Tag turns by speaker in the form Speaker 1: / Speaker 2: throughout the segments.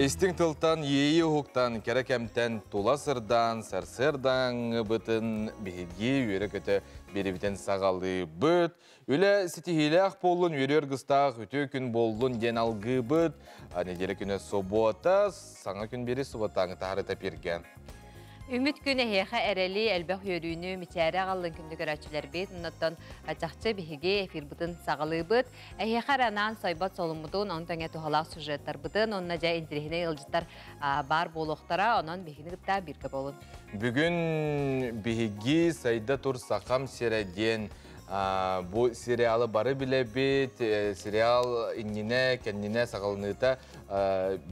Speaker 1: Истиҥ тылтан, иэйии уһуктан, кэрэ кэмтэн тула сырдаан, сарсыардааҥҥыбытын биһиги үөрэ-көтө биэрибитин саҕалыыбыт. Үлэ ситиһиилээх буоллун, үөрүү аргыстаах үтүө күн буоллун диэн алгыыбыт. Неделя күнэ субуота, саҥа күн биэри субуотааҥы таһаарыта пиргэ.
Speaker 2: Үмүт күн эһиэхэ эрэли, элбэх үөрүүнү, мичээри аҕаллын күндү көрөөччүлэрбит. Оннуттан чахчы биһиги эфирбытын саҕалыыбыт. Эһиэхэ эрэ анаан сойбот солуммутун, ону тэҥэ туһалаах сюжеттарбытын, онно дьэ интириэһинэй ыалдьыттар баар буолуохтара. Онон биһигини кытта бииргэ буолун.
Speaker 1: Бүгүн биһиги Сайда тур Сахам сирэ диэн бу сериалы бары билэбит. Сериал иннинэ, кэннинэ саҕаланыыта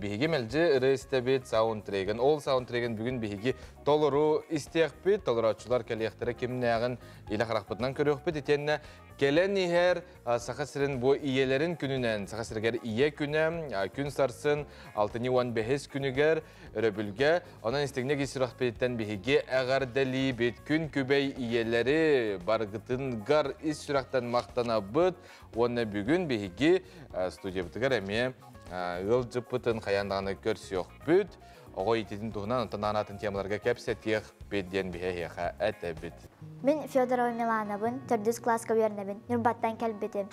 Speaker 1: биһиги мэлдьи ырыа истэбит саундтрегин. Ол саундтрегин бүгүн биһиги толору истиэхпит, толорооччулар кэлиэхтэрэ кимнээҕин илэ харахпытынан көрүөхпүт. Итиэннэ кэлэн иһэр Саха сирин бу ийэлэрин күнүнэн, Саха сиригэр ийэ күнэ, күн сарсын 65 күнүгэр өрөбүлгэ, онон истиҥник ис сүрэхпититтэн биһиги эҕэрдэлиибит. Күн күбэй ийэлэри баргытынгар ис сүрэхтэн махтанабыт. Уонна бүгүн биһиги студиябытыгар эмиэ ыалдьыппытын хайаан даҕаны көрсүөхпүт. Оҕо иитиитин туһунан онтон анаатын темаларга кэпсэтиэхпит диэн биһи эһиэхэ этэбит.
Speaker 3: Мин Федорова Миланабын, төрдүс кылааска үөрэнэбин, Ньурбаттан кэлбитим.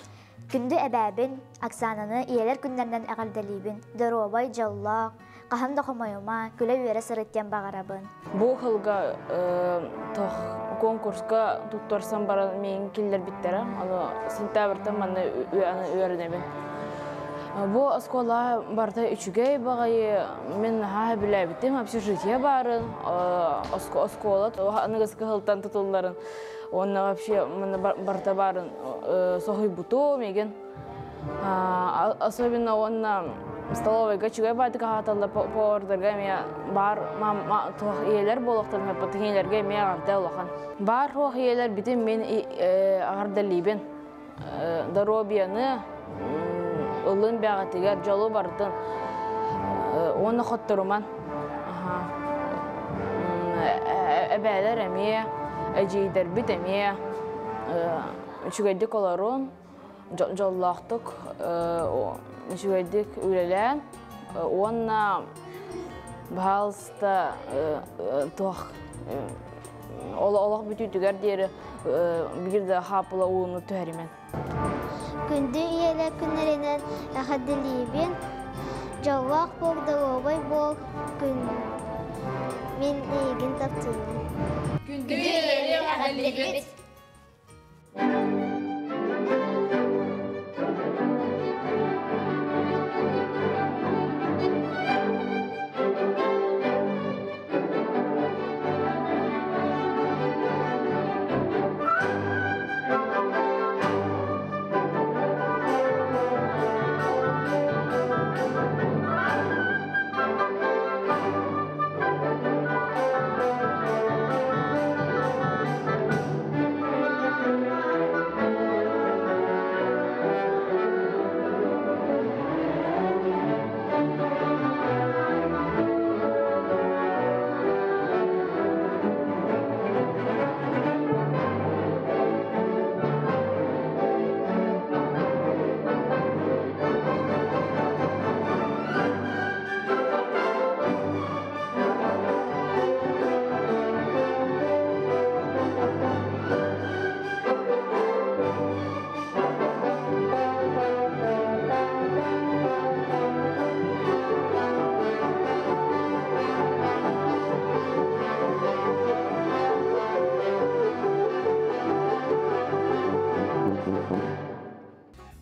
Speaker 3: Күндү эбээбин, Оксананы ийэлэр күннэринэн эҕэрдэлиибин. Доруобай, дьоллоох, хаһан да хомойума, күлэ-үөрэ сырыт диэн баҕарабын.
Speaker 4: Бу сылга тох конкурска туттарсан баран миигин киллэрбиттэрэ. Аны сентябрьтан манна үөрэнэбин. Бу оскуола барыта үчүгэй баҕайы мин наһаа сөбүлээбитим общежитие баарын, оскуола аныгыскы сылтан тутулларын уонна вообще манна барыта баарын соһуйбутум миигин. Особенно уонна столовойга үчүгэй баайдык аһаталлар повардарга эмиэ баар туох ийэлэр буолуохтарын ийэлэргэ эмиэ аҕарда улахан. Баар туох ийэлэр битин мин аҕардалиибин. Доруобуйаны ылын бэҕэтигэр дьолу бардын уонна хотторуман эбээлэр эмиэ эдьиийдэрбит эмиэ үчүгэйдик олорун дьоллоохтук үчүгэйдик үлэлээн уонна баһаалыста туох олох бүтүүтүгэр диэри биир да хаапыла ууну түһэримэн.
Speaker 3: Күндү ийэлэр күннэринэн эҕэрдэлиибин. Дьоллоох буол, доруобай буол, күн мин эйигин таптыыбын.
Speaker 5: Күндү ийэлэр эҕэрдэлиибит.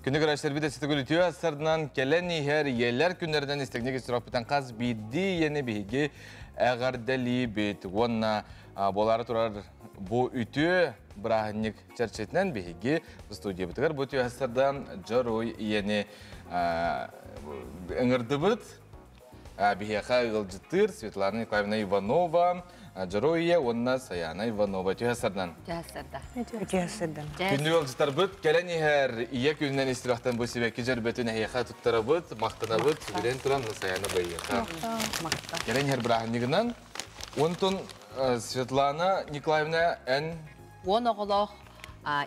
Speaker 1: Күнү көрөчтөрбүт эситигүл үтүө астарынан кэлэн иһэр ийэлэр күннэринэн истэҥник истироппутан хас биирдии ийэни биһиги эҕэрдэлиибит уонна буолаары турар бу үтүө бырааһынньык чэрчитинэн биһиги студиябытыгар бу үтүө астардан дьоруой ийэни ыҥырдыбыт. Биһиэхэ ыалдьыттыыр Светлана Николаевна Иванова, Дьоруой ийэ уонна Саяна Иванова түһэ сардан.
Speaker 2: Түһэ сарда.
Speaker 6: Түһэ сардан.
Speaker 1: Күндү ыалдьыттарбыт кэлэн иһэр ийэ күнүнэн истирэхтэн бу сибэкки дьөрбөтүн эһиэхэ туттарабыт, махтанабыт, сүгүрэн туран Саяна Байыаха. Кэлэн иһэр бырааһынньыгынан. Онтон Светлана Николаевна эн
Speaker 2: Уон оҕолоох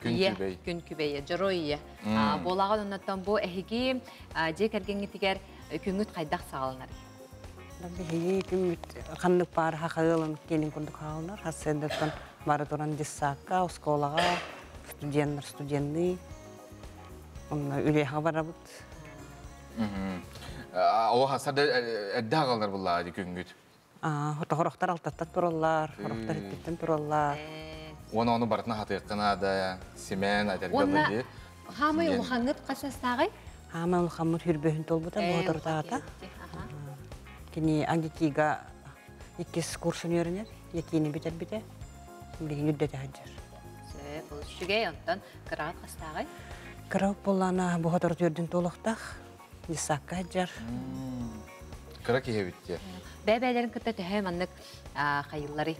Speaker 2: ийэ, күн күбэйэ, дьоруой ийэ. Буолаҕын оннуттан бу эһиги дьиэ кэргэҥҥитигэр күҥҥүт хайдах саҕаланарый?
Speaker 6: Биһиги күммүт ханнык баар саха ыалын киэнин курдук хаалынар. Сарсыардаттан бары туран детсадка, оскуолаҕа, студеннар студенныы. Онно үлэҕэ барабыт.
Speaker 1: О хасар эрдэ аҕалар буллаа ди күнгүт.
Speaker 6: Хорохтор алтаттан тураллар, хорохтор иттиттэн тураллар.
Speaker 1: Уонна ону барытына хатыахха наада, симээн айтарга
Speaker 2: Уонна
Speaker 1: дии.
Speaker 2: хаамай улахаҥҥыт хас састааҕый?
Speaker 6: Хаамай улахаммыт хүрбөһүн толбута, боотурутаата. Кини Ангикига иккис курсун үөрэнэр, якини бүтэрбитэ. Билигин үрдэтэ сылдьар.
Speaker 2: Сөп, ол үчүгэй, онтон кыраҕыт хастааҕый?
Speaker 6: Кыра буоллаана боотур түрдүн туолуохтаах. Десакка сылдьар.
Speaker 1: Кыра киһи эбит дии.
Speaker 2: Бэйэ-бэйэлэрин кытта төһө маннык хайылларый?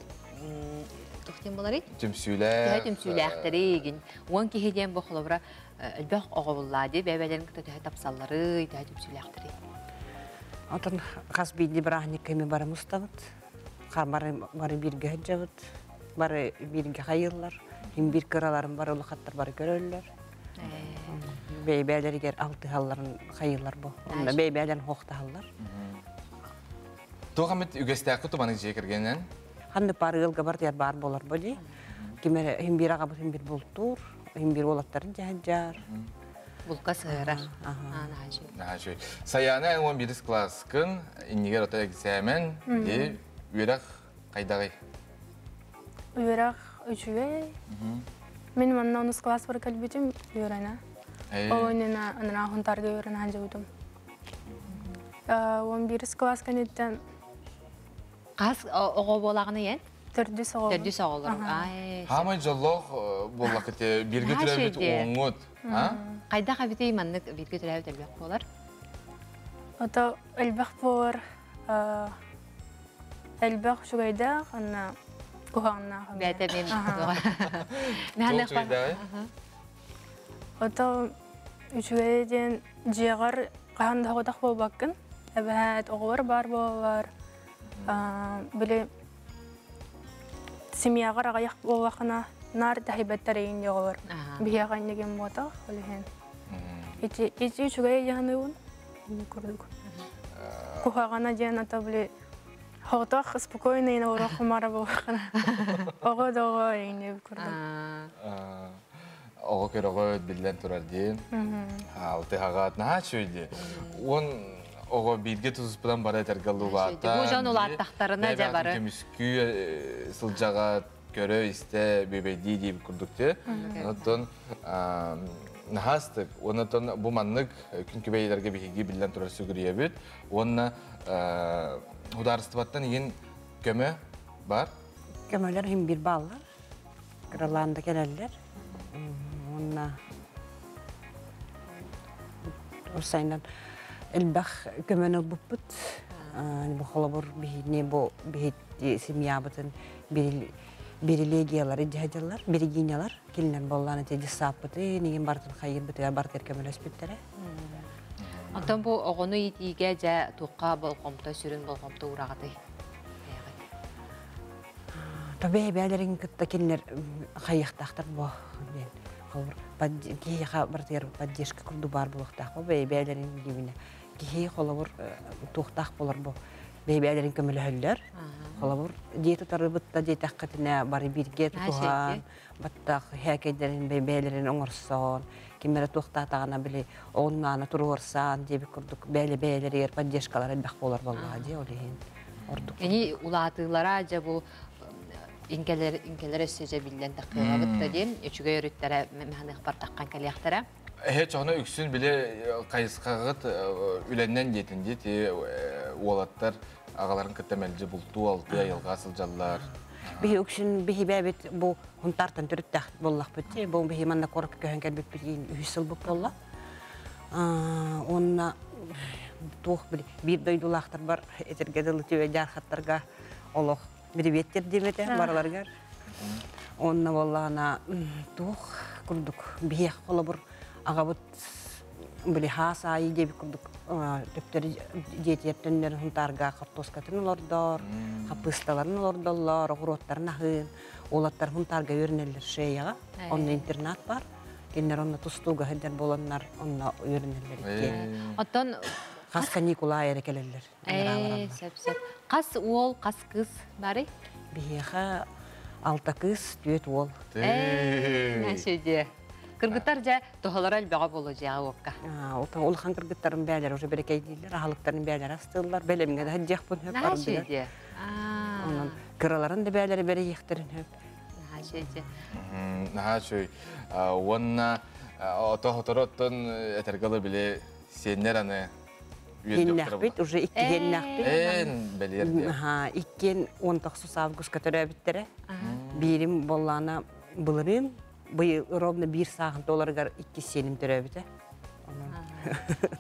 Speaker 2: Туох диэн буоларый?
Speaker 1: Түмсүүлээх.
Speaker 2: Төһө түмсүүлээхтэрий игин. Уон киһи диэн бу холобура элбэх оҕо буллаа дии. Бэйэ-бэйэлэрин кытта төһө тапсалларый, төһө түмсүүлээхтэрий?
Speaker 6: Отон хас биирдии бырааһынньык кэми бары мустабыт. Бары, бары бииргэ сылдьабыт. Бары бииргэ хайыыллар. Ким биир кыраларын бары улахаттар бары көрөллөр. Бэйбээлэригэр алтыһалларын хайыылар бу. Онно бэйбээлэрин хуохтаһаллар.
Speaker 1: Туох эмит үгэстээххит тубаны дьиэ кэргэнинэн?
Speaker 6: Ханнык баар ыалга бар баар болар бу дии. Ким эрэ иһин биир аҕабыт иһин биир бултуур, иһин биир уолаттарын дьаһадьаар.
Speaker 2: Булка сыһырар.
Speaker 1: Наһаа Саяна 11 класскын, иннигэр ото экзамен, ди үөрэх хайдаҕый?
Speaker 7: Үөрэх үчүгэй. Мин манна онус класс бар кэлбитим үөрэнэ. Ол иннинэ анараа хунтаарга үөрэнэ сылдьыбытым. 11 класс кэнниттэн
Speaker 2: Хас оҕо буолаҕын ийэн?
Speaker 7: Төрдүс оҕо.
Speaker 2: Төрдүс оҕолор.
Speaker 1: Хаамай дьоллоох буоллахыт бирге төрөөбүт уоҥҥут.
Speaker 2: Хайдах эбитий маннык бирге төрөөбүт элбэх буолар?
Speaker 7: Ото элбэх буолар элбэх үчүгэйдээх уонна куһаҕаннаах.
Speaker 2: Бэйэтэ мен
Speaker 7: Ото үчүгэй диэн дьиэҕэр хаһан да соҕотох буолбаккын. Эбэһээт оҕолор баар буолаллар. Били семьяҕар аҕыйах буоллаххына наар таһыйбаттар эйин оҕолор. Биһиэхэ иннигин буотах, ол иһин. Ити ити үчүгэй дьаһаныыбын курдук. Куһаҕана диэн ата били Хотох спокойно олорох хумара буолаххына. Оҕо да оҕо эйиҥ курдук.
Speaker 1: Оҕо көрөҕө биллэн турар диэн. Алтыһаҕаат наһаа үчүгэй дии. Уон оҕо бииргэ тутуспутан бары этэргэ улаатта.
Speaker 2: Бу дьон улааттахтарына дьэ бары.
Speaker 1: Көмүскүү сылдьаҕа көрө-истэ бүөбэйдии диэбит курдук ти. Онтон наһаастык онтон бу маннык күн күбэйилэргэ биһиги биллэн турар сүгүрүйэбит уонна судаарыстыбаттан иһин көмө бар.
Speaker 6: Көмөлөр иһин бир бааллар. Кыралаан да кэлэллэр. Уонна сайынан элбэх көмөнү ылбыппыт. Бу холобур биһини бу биһи семьябытын бирилегиялары дьаһадьаллар, берегинялар кинилэр боллаан ити дьыссааппыты, нигин барытын хайырбытыгар барытыгар көмөлөспүттэрэ.
Speaker 2: Онтон бу оҕону иитиигэ дьэ туохха болҕомто сүрүн болҕомто уураҕытый?
Speaker 6: Тобе бээлэрин кытта кинилэр хайыахтаахтар бу диэн холобур киһиэхэ барытыгар поддержка курдук баар буолуохтаах бу бэйбээлэрин дибинэ киһи холобур туохтаах болор бу бэйбээлэрин көмөлөһөллөр холобур дии тутарыбытта диэтэххитинэ бары бииргэ тутуһан баттах хээкэйдэрин бэйбээлэрин оҥорсон ким эрэ туохтаатаҕына били оҕуннаана туруорсан диэбит курдук бэйэлэ бэйэлэригэр поддержкалар элбэх буолар буоллаҕа дии ол иһин ордук.
Speaker 2: Кини улаатыылара дьэ бу инкелер инкелер өссө дьэ биллэн таххыабыт да диэн үчүгэй өрүттэрэ мэханыахпар таххан кэлиэхтэрэ.
Speaker 1: Эһэ чоҕуна үксүн били хайысхаҕыт үлэннэн диэтин дии ти уолаттар аҕаларын кытта мэлдьи бултуу алтыы айылҕа сылдьаллар.
Speaker 6: Биһи үксүн биһи бэбит бу хунтаартан төрүттээх буоллахпыт дии. Бу биһи манна куоракка көһөн кэлбиппит үһүс сылбыт буолла. Уонна туох биир дойдулаахтарбар этэргэ дылы түбэ дьаархаттарга олох бирибиэттэр диэмэтэ барыларыгар. Онно буоллаҕына туох курдук биһиэх холобур аҕабыт били хаас аайы диэбит курдук төптөрү дьиэтигэр төннөр хунтаарга хортуоскатын олордор, хаппыысталарын олордоллор, оҕуруоттарын аһыын, уолаттар хунтаарга үөрэнэллэр шеяҕа, онно интернат бар. Кинилэр онно тустууга сылдьар буоланнар онно үөрэнэллэр иккиэн.
Speaker 2: Оттон
Speaker 6: Хас каникула эрэ кэлэллэр.
Speaker 2: Ээ, сөп сөп. Хас уол, хас кыыс баарый?
Speaker 6: Биһиэхэ алта кыыс, түөрт уол.
Speaker 2: Ээ, наша Кыргыттар дьэ туһалара элбэҕэ буолуо дьиэҕэ уокка.
Speaker 6: Улахан кыргыттарым бээлэр уже бэрэкэйдииллэр, аһылыктарын бээлэр астыыллар, бэлэмҥэ да сылдьыахпын сөп ардыгар. Онон кыраларын да бээлэри бэрийиэхтэрин сөп.
Speaker 2: Наһаа үчүгэй.
Speaker 1: Наһаа үчүгэй. Уонна ото хотору оттон этэргэ дылы били сиэннэр аны
Speaker 6: Иэннэхпит, уже иккиэннэхпит.
Speaker 1: Эн бэлиэр диэн.
Speaker 6: Аха, иккиэн 19 августка төрөөбүттэрэ. Биирим боллаана былырыын, быйыл ровно биир сааһын туоларыгар иккис сиэним төрөөбүтэ.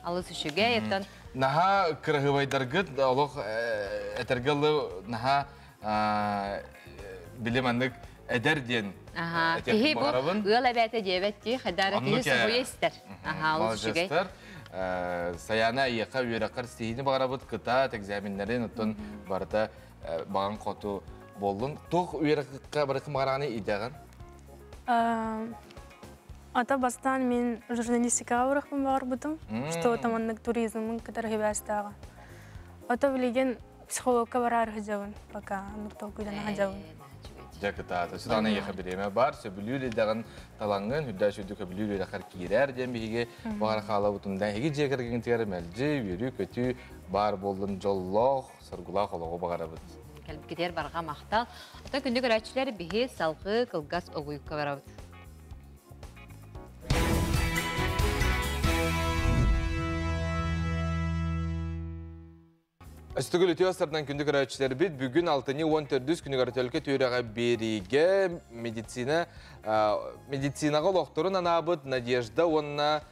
Speaker 2: Алыс үчүгэй, оттон
Speaker 1: Наһаа кыраһыабайдаргыт олох этэргэ дылы наһаа били маннык эдэр диэн
Speaker 2: Киһи бу ыал эбээтэ диэбэт дии, хайдара киһи соһуйа истэр. Аха, олус үчүгэй.
Speaker 1: Саяна эйиэхэ үөрэххэр ситиһиини баҕарабыт, кытаат экзаменнэрин оттон барыта баҕаҥ хоту буоллун. Туох үөрэххэ барыкы баҕараҕыный идэҕин?
Speaker 7: Ата бастаан мин журналистикаҕа барыахпын баҕарбытым, что там маннык туризмын кытары сибээстээҕэ. Ото билигин психологка бараары сылдьабын, пока оннук толкуйдана сылдьабын.
Speaker 1: Дьэ кытаата. Светлана эйиэхэ бириэмэ бар, сөбүлүүр идэҕин талаҥҥын, үрдээ сүрдүк сөбүлүүр үөрэххэр киирээр диэн биһиги баҕара хаалабытын да эһиги дьиэ кэргэҥҥитигэр мэлдьи үөрүү-көтүү баар буоллун, дьоллоох, соргулаах олоҕу баҕарабыт.
Speaker 2: Кэлбиккитигэр барҕа махтал. Оттон күндү көрөөччүлэр биһи салгыы кылгас огуйукка барабыт.
Speaker 1: Өстүгүл үтүө астарынан күндү көрөөччүлэрбит бүгүн алтынньы 14 күнүгэр төлкө түөрэҕэ биэриигэ медицина медицинаҕа олохторун анаабыт Надежда уонна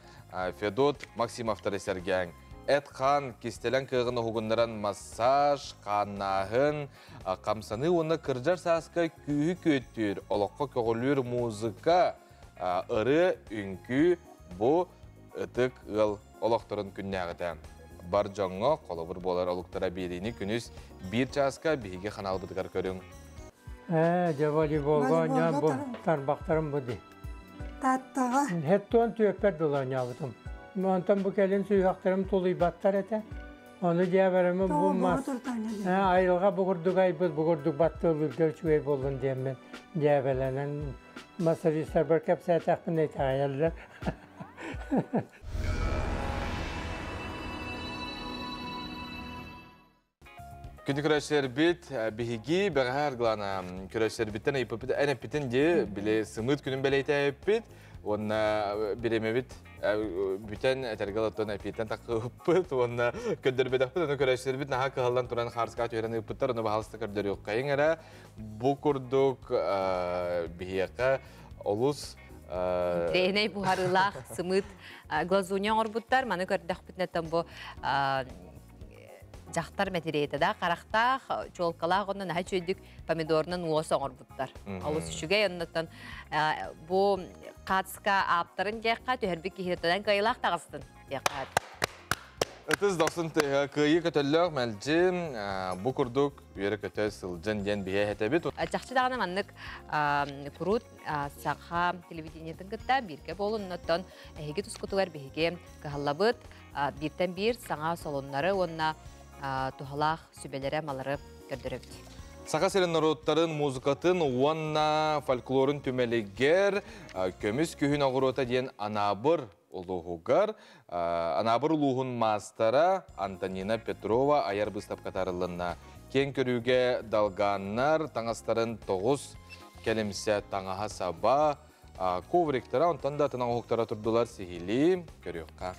Speaker 1: Федот Максимовтары сэргээҥ. Эт-хаан кистэлэҥ кыаҕын уһугуннаран массаж, хааннааһын, хамсаныы уонна кырдьар сааска күүһү күөттүүр, олоххо көҕүлүүр музыка, ырыа, үҥкүү бу ытык ыал олохторун күннээҕитэ. Бар дьоҥҥо холобур буолар олуктара биэриини күнүс биир чааска биһиги ханаалбытыгар көрүҥ.
Speaker 8: Ээ, дьэ волейболга оонньоон бу тарбахтарым бу дии.
Speaker 9: Тааттаҕа.
Speaker 8: Хеттуон түөппэр дылы оонньообутум. Онтон бу кэлин сүһүөхтэрим тулуйбаттар этэ. Ону дьээбэримин бу мас айылҕа бу курдук айбыт, бу курдук баттыылыырга үчүгэй буоллун диэммин дьээбэлэнэн массажистарбар кэпсээтэхпинэ итэҕэйэллэр.
Speaker 1: Күндү көрөөччүлэрбит, биһиги бэҕэһээ аргылаана көрөөччүлэрбиттэн ыйыппыппыт эн эппитин дии, били сымыыт күнүн бэлиэтээбиппит уонна бириэмэбит бүтэн этэргэ оттон эпииртэн таххыппыт уонна көрдөрбөтөхпүт, ону көрөөччүлэрбит наһаа кыһаллан туран хаарыскаҕа түһэрэн ыыппыттар, ону баһаалыста көрдөрүөххэйиҥ эрэ. Бу курдук биһиэхэ олус
Speaker 2: Тренэй буһарыылаах сымыыт глазунья оҥорбуттар. Маны көрдөхпүтүнэ бу дьахтар мэтириэтэ да харахтаах, чуолкалаах онно наһаа үчүгэйдик помидорунан уос оҥорбуттар. Олус үчүгэй оннуттан бу хаацка ааптарын диэххэ түһэрбит киһиттэн кыайылаах таҕыстын диэххэ.
Speaker 1: Ытыс дохсун кыайыы көтөллөөх мэлдьи бу курдук үөрэ-көтө сылдьан диэн биһэ этэбит.
Speaker 2: Чахчы даҕаны маннык куруут саха телевидениетын кытта бииргэ буолун, оннуттан эһиги тускутугар биһиги кыһаллабыт бииртэн биир саҥа солуннары уонна туһалаах сүбэлэри малары көрдөрөбүт.
Speaker 1: Саха сирин норуоттарын музыкатын уонна фольклорун түмэлигэр көмүс күһүн оҕуруота диэн Анаабыр улууһугар Анаабыр улууһун маастара Антонина Петрова айар быыстапката арыллынна. Киэҥ көрүүгэ далгааннар таҥастарын тоҕус кэлимсэ таҥаһа саба, ковриктара, онтон да атын оҥоһуктара турдулар сиһилии көрүөххэ.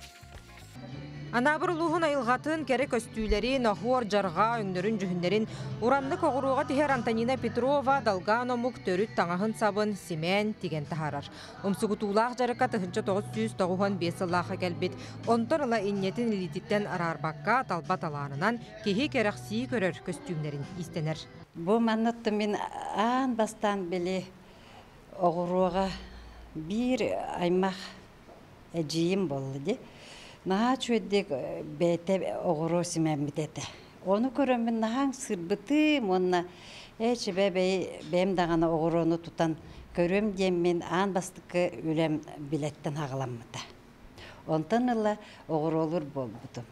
Speaker 10: Анаабыр улууһун айылҕатын, кэрэ көстүүлэрин, оһуор, дьарҕаа өҥнөрүн-дьүһүннэрин ураннык оҕуруоҕа түһэр Антонина Петрова далгаан омук төрүт таҥаһын-сабын симээн тигэн таһаарар. Умсугутуулаах дьарыкка 1995 сыллаахха кэлбит, онтон ыла инньэтин илиититтэн араарбакка талба талаанынан киһи кэрэхсии көрөр көстүүмнэрин иистэнэр.
Speaker 11: Бу манныттан мин аан бастаан били оҕуруоҕа биир аймах эдьиийим буолла дии. Наһаа үчүгэйдик бэйэтэ оҕуруо симэммит этэ. Ону көрөммүн наһаа сырбытым уонна ээ чибэ бэйэм даҕаны оҕуруону тутан көрүөм диэммин аан бастакы үлэм билэттэн аҕаламмыта. Онтон ыла оҕуруолур буолбутум.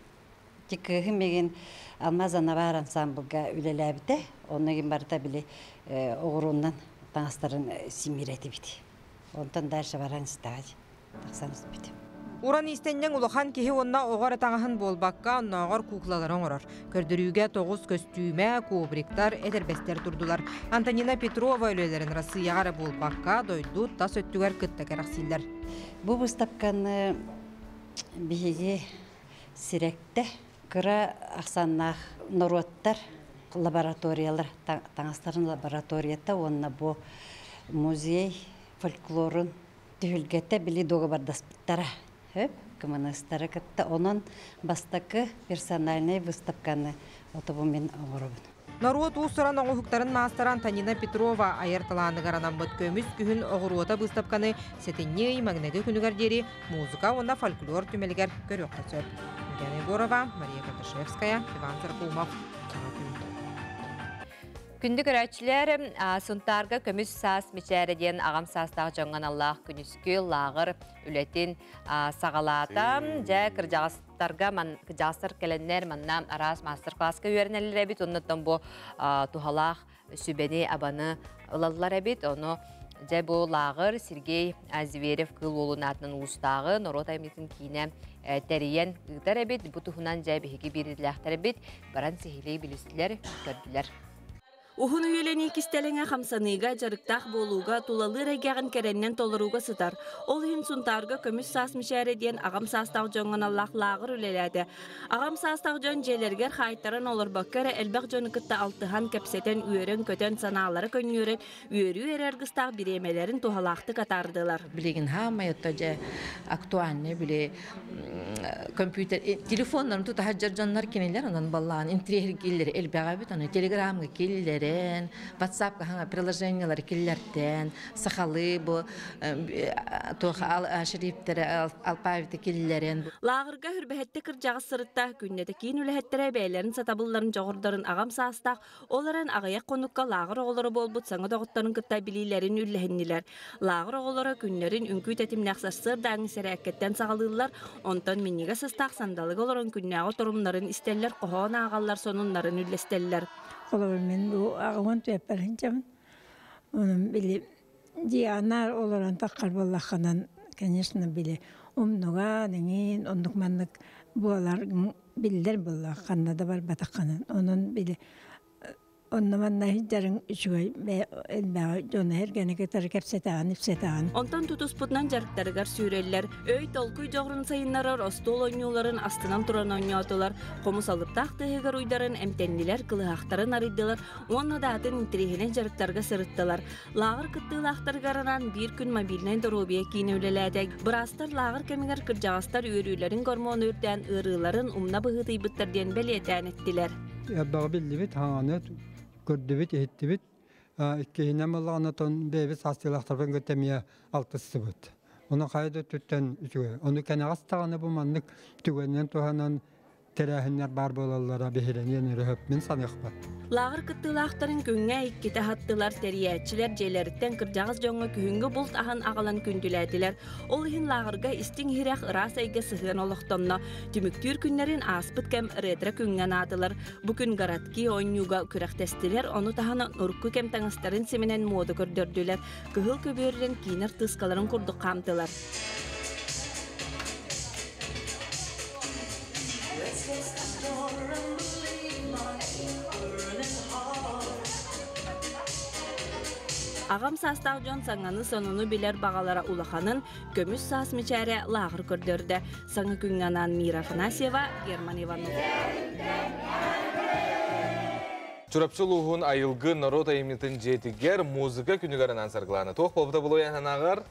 Speaker 11: Ти кыһым мегин Алмаз Анабар ансамблга үлэлээбитэ. Онно гин барыта били оҕуруунан таҥастарын симиир этибит. Онтон дальше баран истэҕэ тахсан испит.
Speaker 10: Уран иистэнньэҥ улахан киһи уонна оҕо эрэ таҥаһын буолбакка, оннооҕор куклалары оҥорор. Көрдөрүүгэ 9 көстүүмэ, ковриктар, этэрбэстэр турдулар. Антонина Петрова үлэлэрин Россияҕа эрэ буолбакка, дойду тас өттүгэр кытта кэрэхсииллэр.
Speaker 11: Бу выставканы биһиги сирэктэ кыра ахсааннаах норуоттар лабораториялар таҥастарын лабораторията уонна бу музей фольклорун түһүлгэтэ били дуогабардаспыттара. Хөп, КМНСтары кытта онон бастакы персональнай выставканы отобу мин оҥоробун.
Speaker 10: Норуот уус-уран оҥоһуктарын маастара Антонина Петрова айар талааныгар анаммыт Көмүс күһүн оҕуруота быыстапканы сэтинньи ый маҥнайгы күнүгэр диэри музыка уонна фольклор түмэлигэр көрүөххэ сөп. Ульяна Егорова, Мария Кардашевская, Иван Саркумов. Саҥа күн.
Speaker 2: Күндү көрөөччүлэр, Сунтаарга көмүс саас мичээрэ диэн аҕам саастаах дьоҥҥо аналлаах күнүскү лааҕыр үлэтин саҕалаата. Дьэ, кырдьаҕастарга ман кырдьаҕастар кэлэннэр манна араас мастер-класска үөрэнэллэр эбит. Оннуттан бу туһалаах сүбэни-абаны ылаллар эбит. Ону дьэ бу лааҕыр Сергей Зверев Кыыл Уолун аатынан улуустааҕы норуот айымньытын киинэ тэрийэн ыытар эбит. Бу туһунан дьэ биһиги биирдилээхтэр эбит. Баран сиһилии билистилэр, көрдүлэр.
Speaker 9: Уһун үйэлэнии кистэлэҥэ хамсаныыга, дьарыктаах буолууга, тулалыыр эйгэҕин кэрэннэн толорууга сытар. Ол иһин Сунтаарга Көмүс саас мичээрэ диэн аҕам саастаах дьоҥҥо аналлаах лааҕыр үлэлээтэ. Аҕам саастаах дьон дьиэлэригэр хаайтаран олорбокко эрэ элбэх дьону кытта алтыһан, кэпсэтэн, үөрэн-көтөн, санаалара көнньүөрэн, үөрүү эрэ аргыстаах бириэмэлэрин туһалаахтык атаардылар.
Speaker 12: Билигин хаамай отто дьэ актуальный били компьютер телефоннарын тута сылдьар дьоннор кинилэр онон баллаан интриэһиргииллэр элбэҕэ эбит, ону телеграмҥа киллэрэн, ватсапка хаҥа приложениялары киллэртэн, сахалыы бу туох шрифтери алфавиты киллэрэн.
Speaker 9: Лааҕырга хүрбэһэтте кырдьаҕас сырытта, күннэтэ киин үлэһиттэрэ бэйэлэрин сатабылларын дьоҕурдарын аҕам саастаах, ол эрэн аҕыйах хонукка лааҕыр оҕолоро буолбут саҥа доҕотторун кытта билиилэрин үллэһиннилэр. Лааҕыр оҕолоро күннэрин үҥкүү тэтимнээх сарсыардааҥҥы сэрээккэттэн саҕалыыллар, онтон минньигэс астаах сандалыга олорон күннээҕи торумнарын истэллэр, хоһоон ааҕаллар, сонуннарын үллэстэллэр.
Speaker 13: Холобур, мин бу аҕыһын түөппэр сылдьабын. Онон били дьиэ олорон таххар буоллаххынан, конечно, били умнуган, эҥин, оннук маннык буолар биллэр буолла ханна да барбатаххынан. Онон били онно манна сылдьарыҥ үчүгэй элбэҕи дьону эргэни кытары кэпсэтэҕин, ипсэтэҕин.
Speaker 9: Онтон тутуспутунан дьарыктарыгар сүүрэллэр. Өй толкуй дьоҕурун сайыннарар остуол оонньууларын астынан туран оонньоотулар, хомус алыптаах тыаһыгар уйдарын эмтэннилэр, кылыһахтарын арыйдылар уонна да атын интэриэһинэй дьарыктарга сырыттылар. Лааҕыр кыттыылаахтарыгар анаан биир күн мобильнай доруобуйа киинэ үлэлээтэ. Быраастар лааҕыр кэмигэр кырдьаҕастар үөрүүлэрин гормону үрдээн ыарыыларын умна быһыытыйбыттар диэн бэлиэтээн эттилэр.
Speaker 14: Элбэҕи биллибит, хаҥаны көрдүбүт, иһиттибит. Иккиһинэн буоллаҕына бэйэбит саастыылаахтарбын кытта эмиэ алтыстыбыт. Ону хайа да өттүттэн үчүгэй. Ону кэнэҕэс даҕаны бу маннык түгэнинэн туһанан тэрээһиннэр баар буолаллара биһирэниэн өрөһөп мин саныахпар.
Speaker 9: Лааҕыр кыттыылаахтарын күҥҥэ иккитэ аһаттылар, тэрийээччилэр дьиэлэриттэн кырдьаҕас дьоҥҥо күһүҥҥү булт аһын аҕалан күндүлээтилэр. Ол иһин лааҕырга истиҥ иһирэх ыраас эйгэ сыһыан олохтонно. Түмүктүүр күннэрин ааспыт кэм ретро күҥҥэ анаатылар. Бу күн городки оонньууга күрэхтэстилэр, ону таһынан урукку кэм таҥастарын симинэн муода көрдөрдүлэр. Кыһыл көбүөрүнэн киинэ артыыскаларын курдук хаамтылар. Аҕам саастаах дьон саҥаны сонуну билэр баҕалара улаханын Көмүс саас мичээрэ лааҕыр көрдөрдө. Саҥа күҥҥэ анаан Мира Афанасьева, Герман Иванов.
Speaker 1: Чурапчы улууһун Айылгы норуот айымньытын дьиэтигэр музыка күнүгэр анаан саргылаана. Туох буолбута буолуой анаҕар?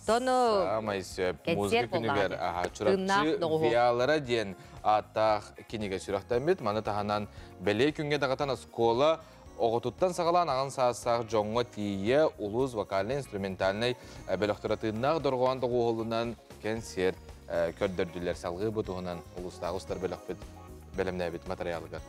Speaker 2: Тону
Speaker 1: Саамай сөп.
Speaker 2: Кэнсиэр
Speaker 1: Музыка күнүгэр
Speaker 2: буоллаҕа
Speaker 1: аха
Speaker 2: тыыннаах
Speaker 1: Чурапчы
Speaker 2: доҕуһуол.
Speaker 1: Виалара диэн ааттаах кинигэ сүрэхтэммит. Маны таһынан бэлиэ күҥҥэ даҕатан оскуола оҕотуттан саҕалаан аҕан саастаах дьоҥҥо тиийэ улуус вокальнай-инструментальнай бөлөхтөрө тыыннаах дорҕоон доҕуһуолунан кэнсиэр көрдөрдүлэр. Салгыы бу туһунан улуустааҕы устар бөлөхпүт бэлэмнээбит матырыйаалыгар.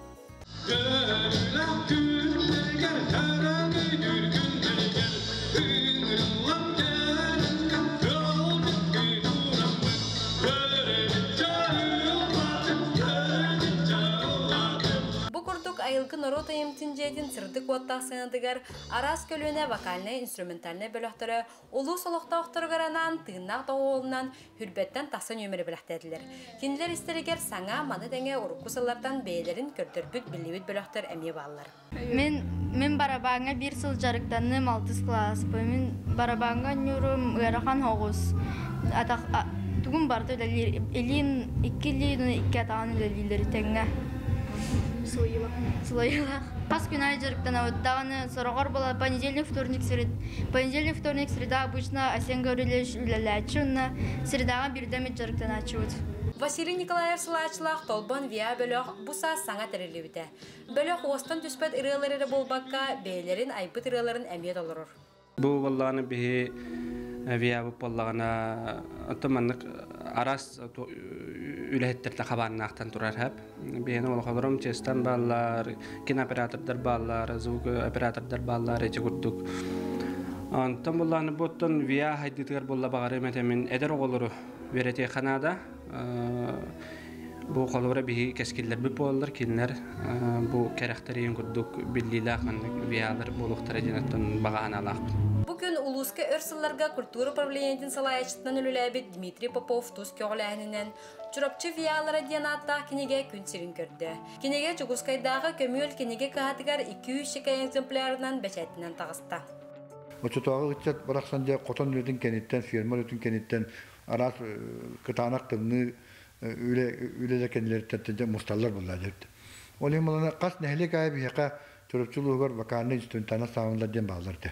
Speaker 15: айымтын дьиэтин сырдык уоттаах сыанатыгар араас көлүөнэ вокальнай-инструментальнай бөлөхтөрө улуус олохтоохторугар анаан тыыннаах доҕуһуолунан Хүрбэттэн тахса нүөмэри бэлэхтээтилэр. Кинилэр истэригэр саҥа, маны тэҥэ урукку сыллартан бэйэлэрин көрдөрбүт, биллибит бөлөхтөр эмиэ бааллар.
Speaker 16: Мин мин барабааҥҥа биир сыл дьарыктанным, алтыс кылааспын. Мин барабааҥҥа оонньуурум ыарахан оҕус. Атах тугум барыта үлэлиир. Илиин икки илиин икки атаҕын үлэлииллэр тэҥҥэ.
Speaker 5: Сылайыылаах.
Speaker 16: Сылайыылаах. Хас күн аайы дьарыктанабыт даҕаны сороҕор була понедельник, вторник, сред... понедельник, вторник, среда обычно Асен Гаврильевич үлэлээччи уонна средаҕа биирдэ эмит дьарыктанааччыбыт.
Speaker 15: Василий Николаев салааччылаах Толбон ВИА бөлөх бу саас саҥа тэриллибитэ. Бөлөх уостан түспэт ырыалар эрэ буолбакка, бэйэлэрин айбыт ырыаларын эмиэ толорор.
Speaker 17: Бу буоллаҕына биһи ВИА-быт буоллаҕына оттон маннык араас үлэһиттэртэ хабааннаахтан турар хэп. Биһини олохолорум честан бааллар, кинооператордар бааллар, звукооператордар бааллар эти курдук. Онтон буоллаҕына бу оттон ВИА хайдыытыгар буолла баҕарым этэмин эдэр оҕолору үөрэтиэххэ наада. Бу холобура биһиги кэскиллэрбит буолаллар, кинилэр бу кэрэхтэриин курдук биллиилээх маннык ВИАлар буолуохтара диэн оттон баҕа санаалаахпын.
Speaker 15: Бу күн улууска өр сылларга культура управлениетын салайааччытынан үлэлээбит Дмитрий Попов тус көҕүлээһининэн Чурапчы ВИАлара диэн ааттаах кинигэ күн сирин көрдө. Кинигэ Дьокуускайдааҕы көмүөл кинигэ кыһатыгар 200 чэкэй экземплярынан бэчээттэнэн таҕыста.
Speaker 18: Оччотооҕу ыччат барахсан дьэ хотон үлэтин кэнниттэн, ферма үлэтин кэнниттэн араас кытаанах тымныы үлэ үлэлэр кэннилэриттэн дьэ мусталлар буолла дьэ. Ол иһин булана хас нэһилиэк аайы биһиэхэ Чурапчы улууһугар вокальнай инструментальнай саалалар диэн бааллар этэ.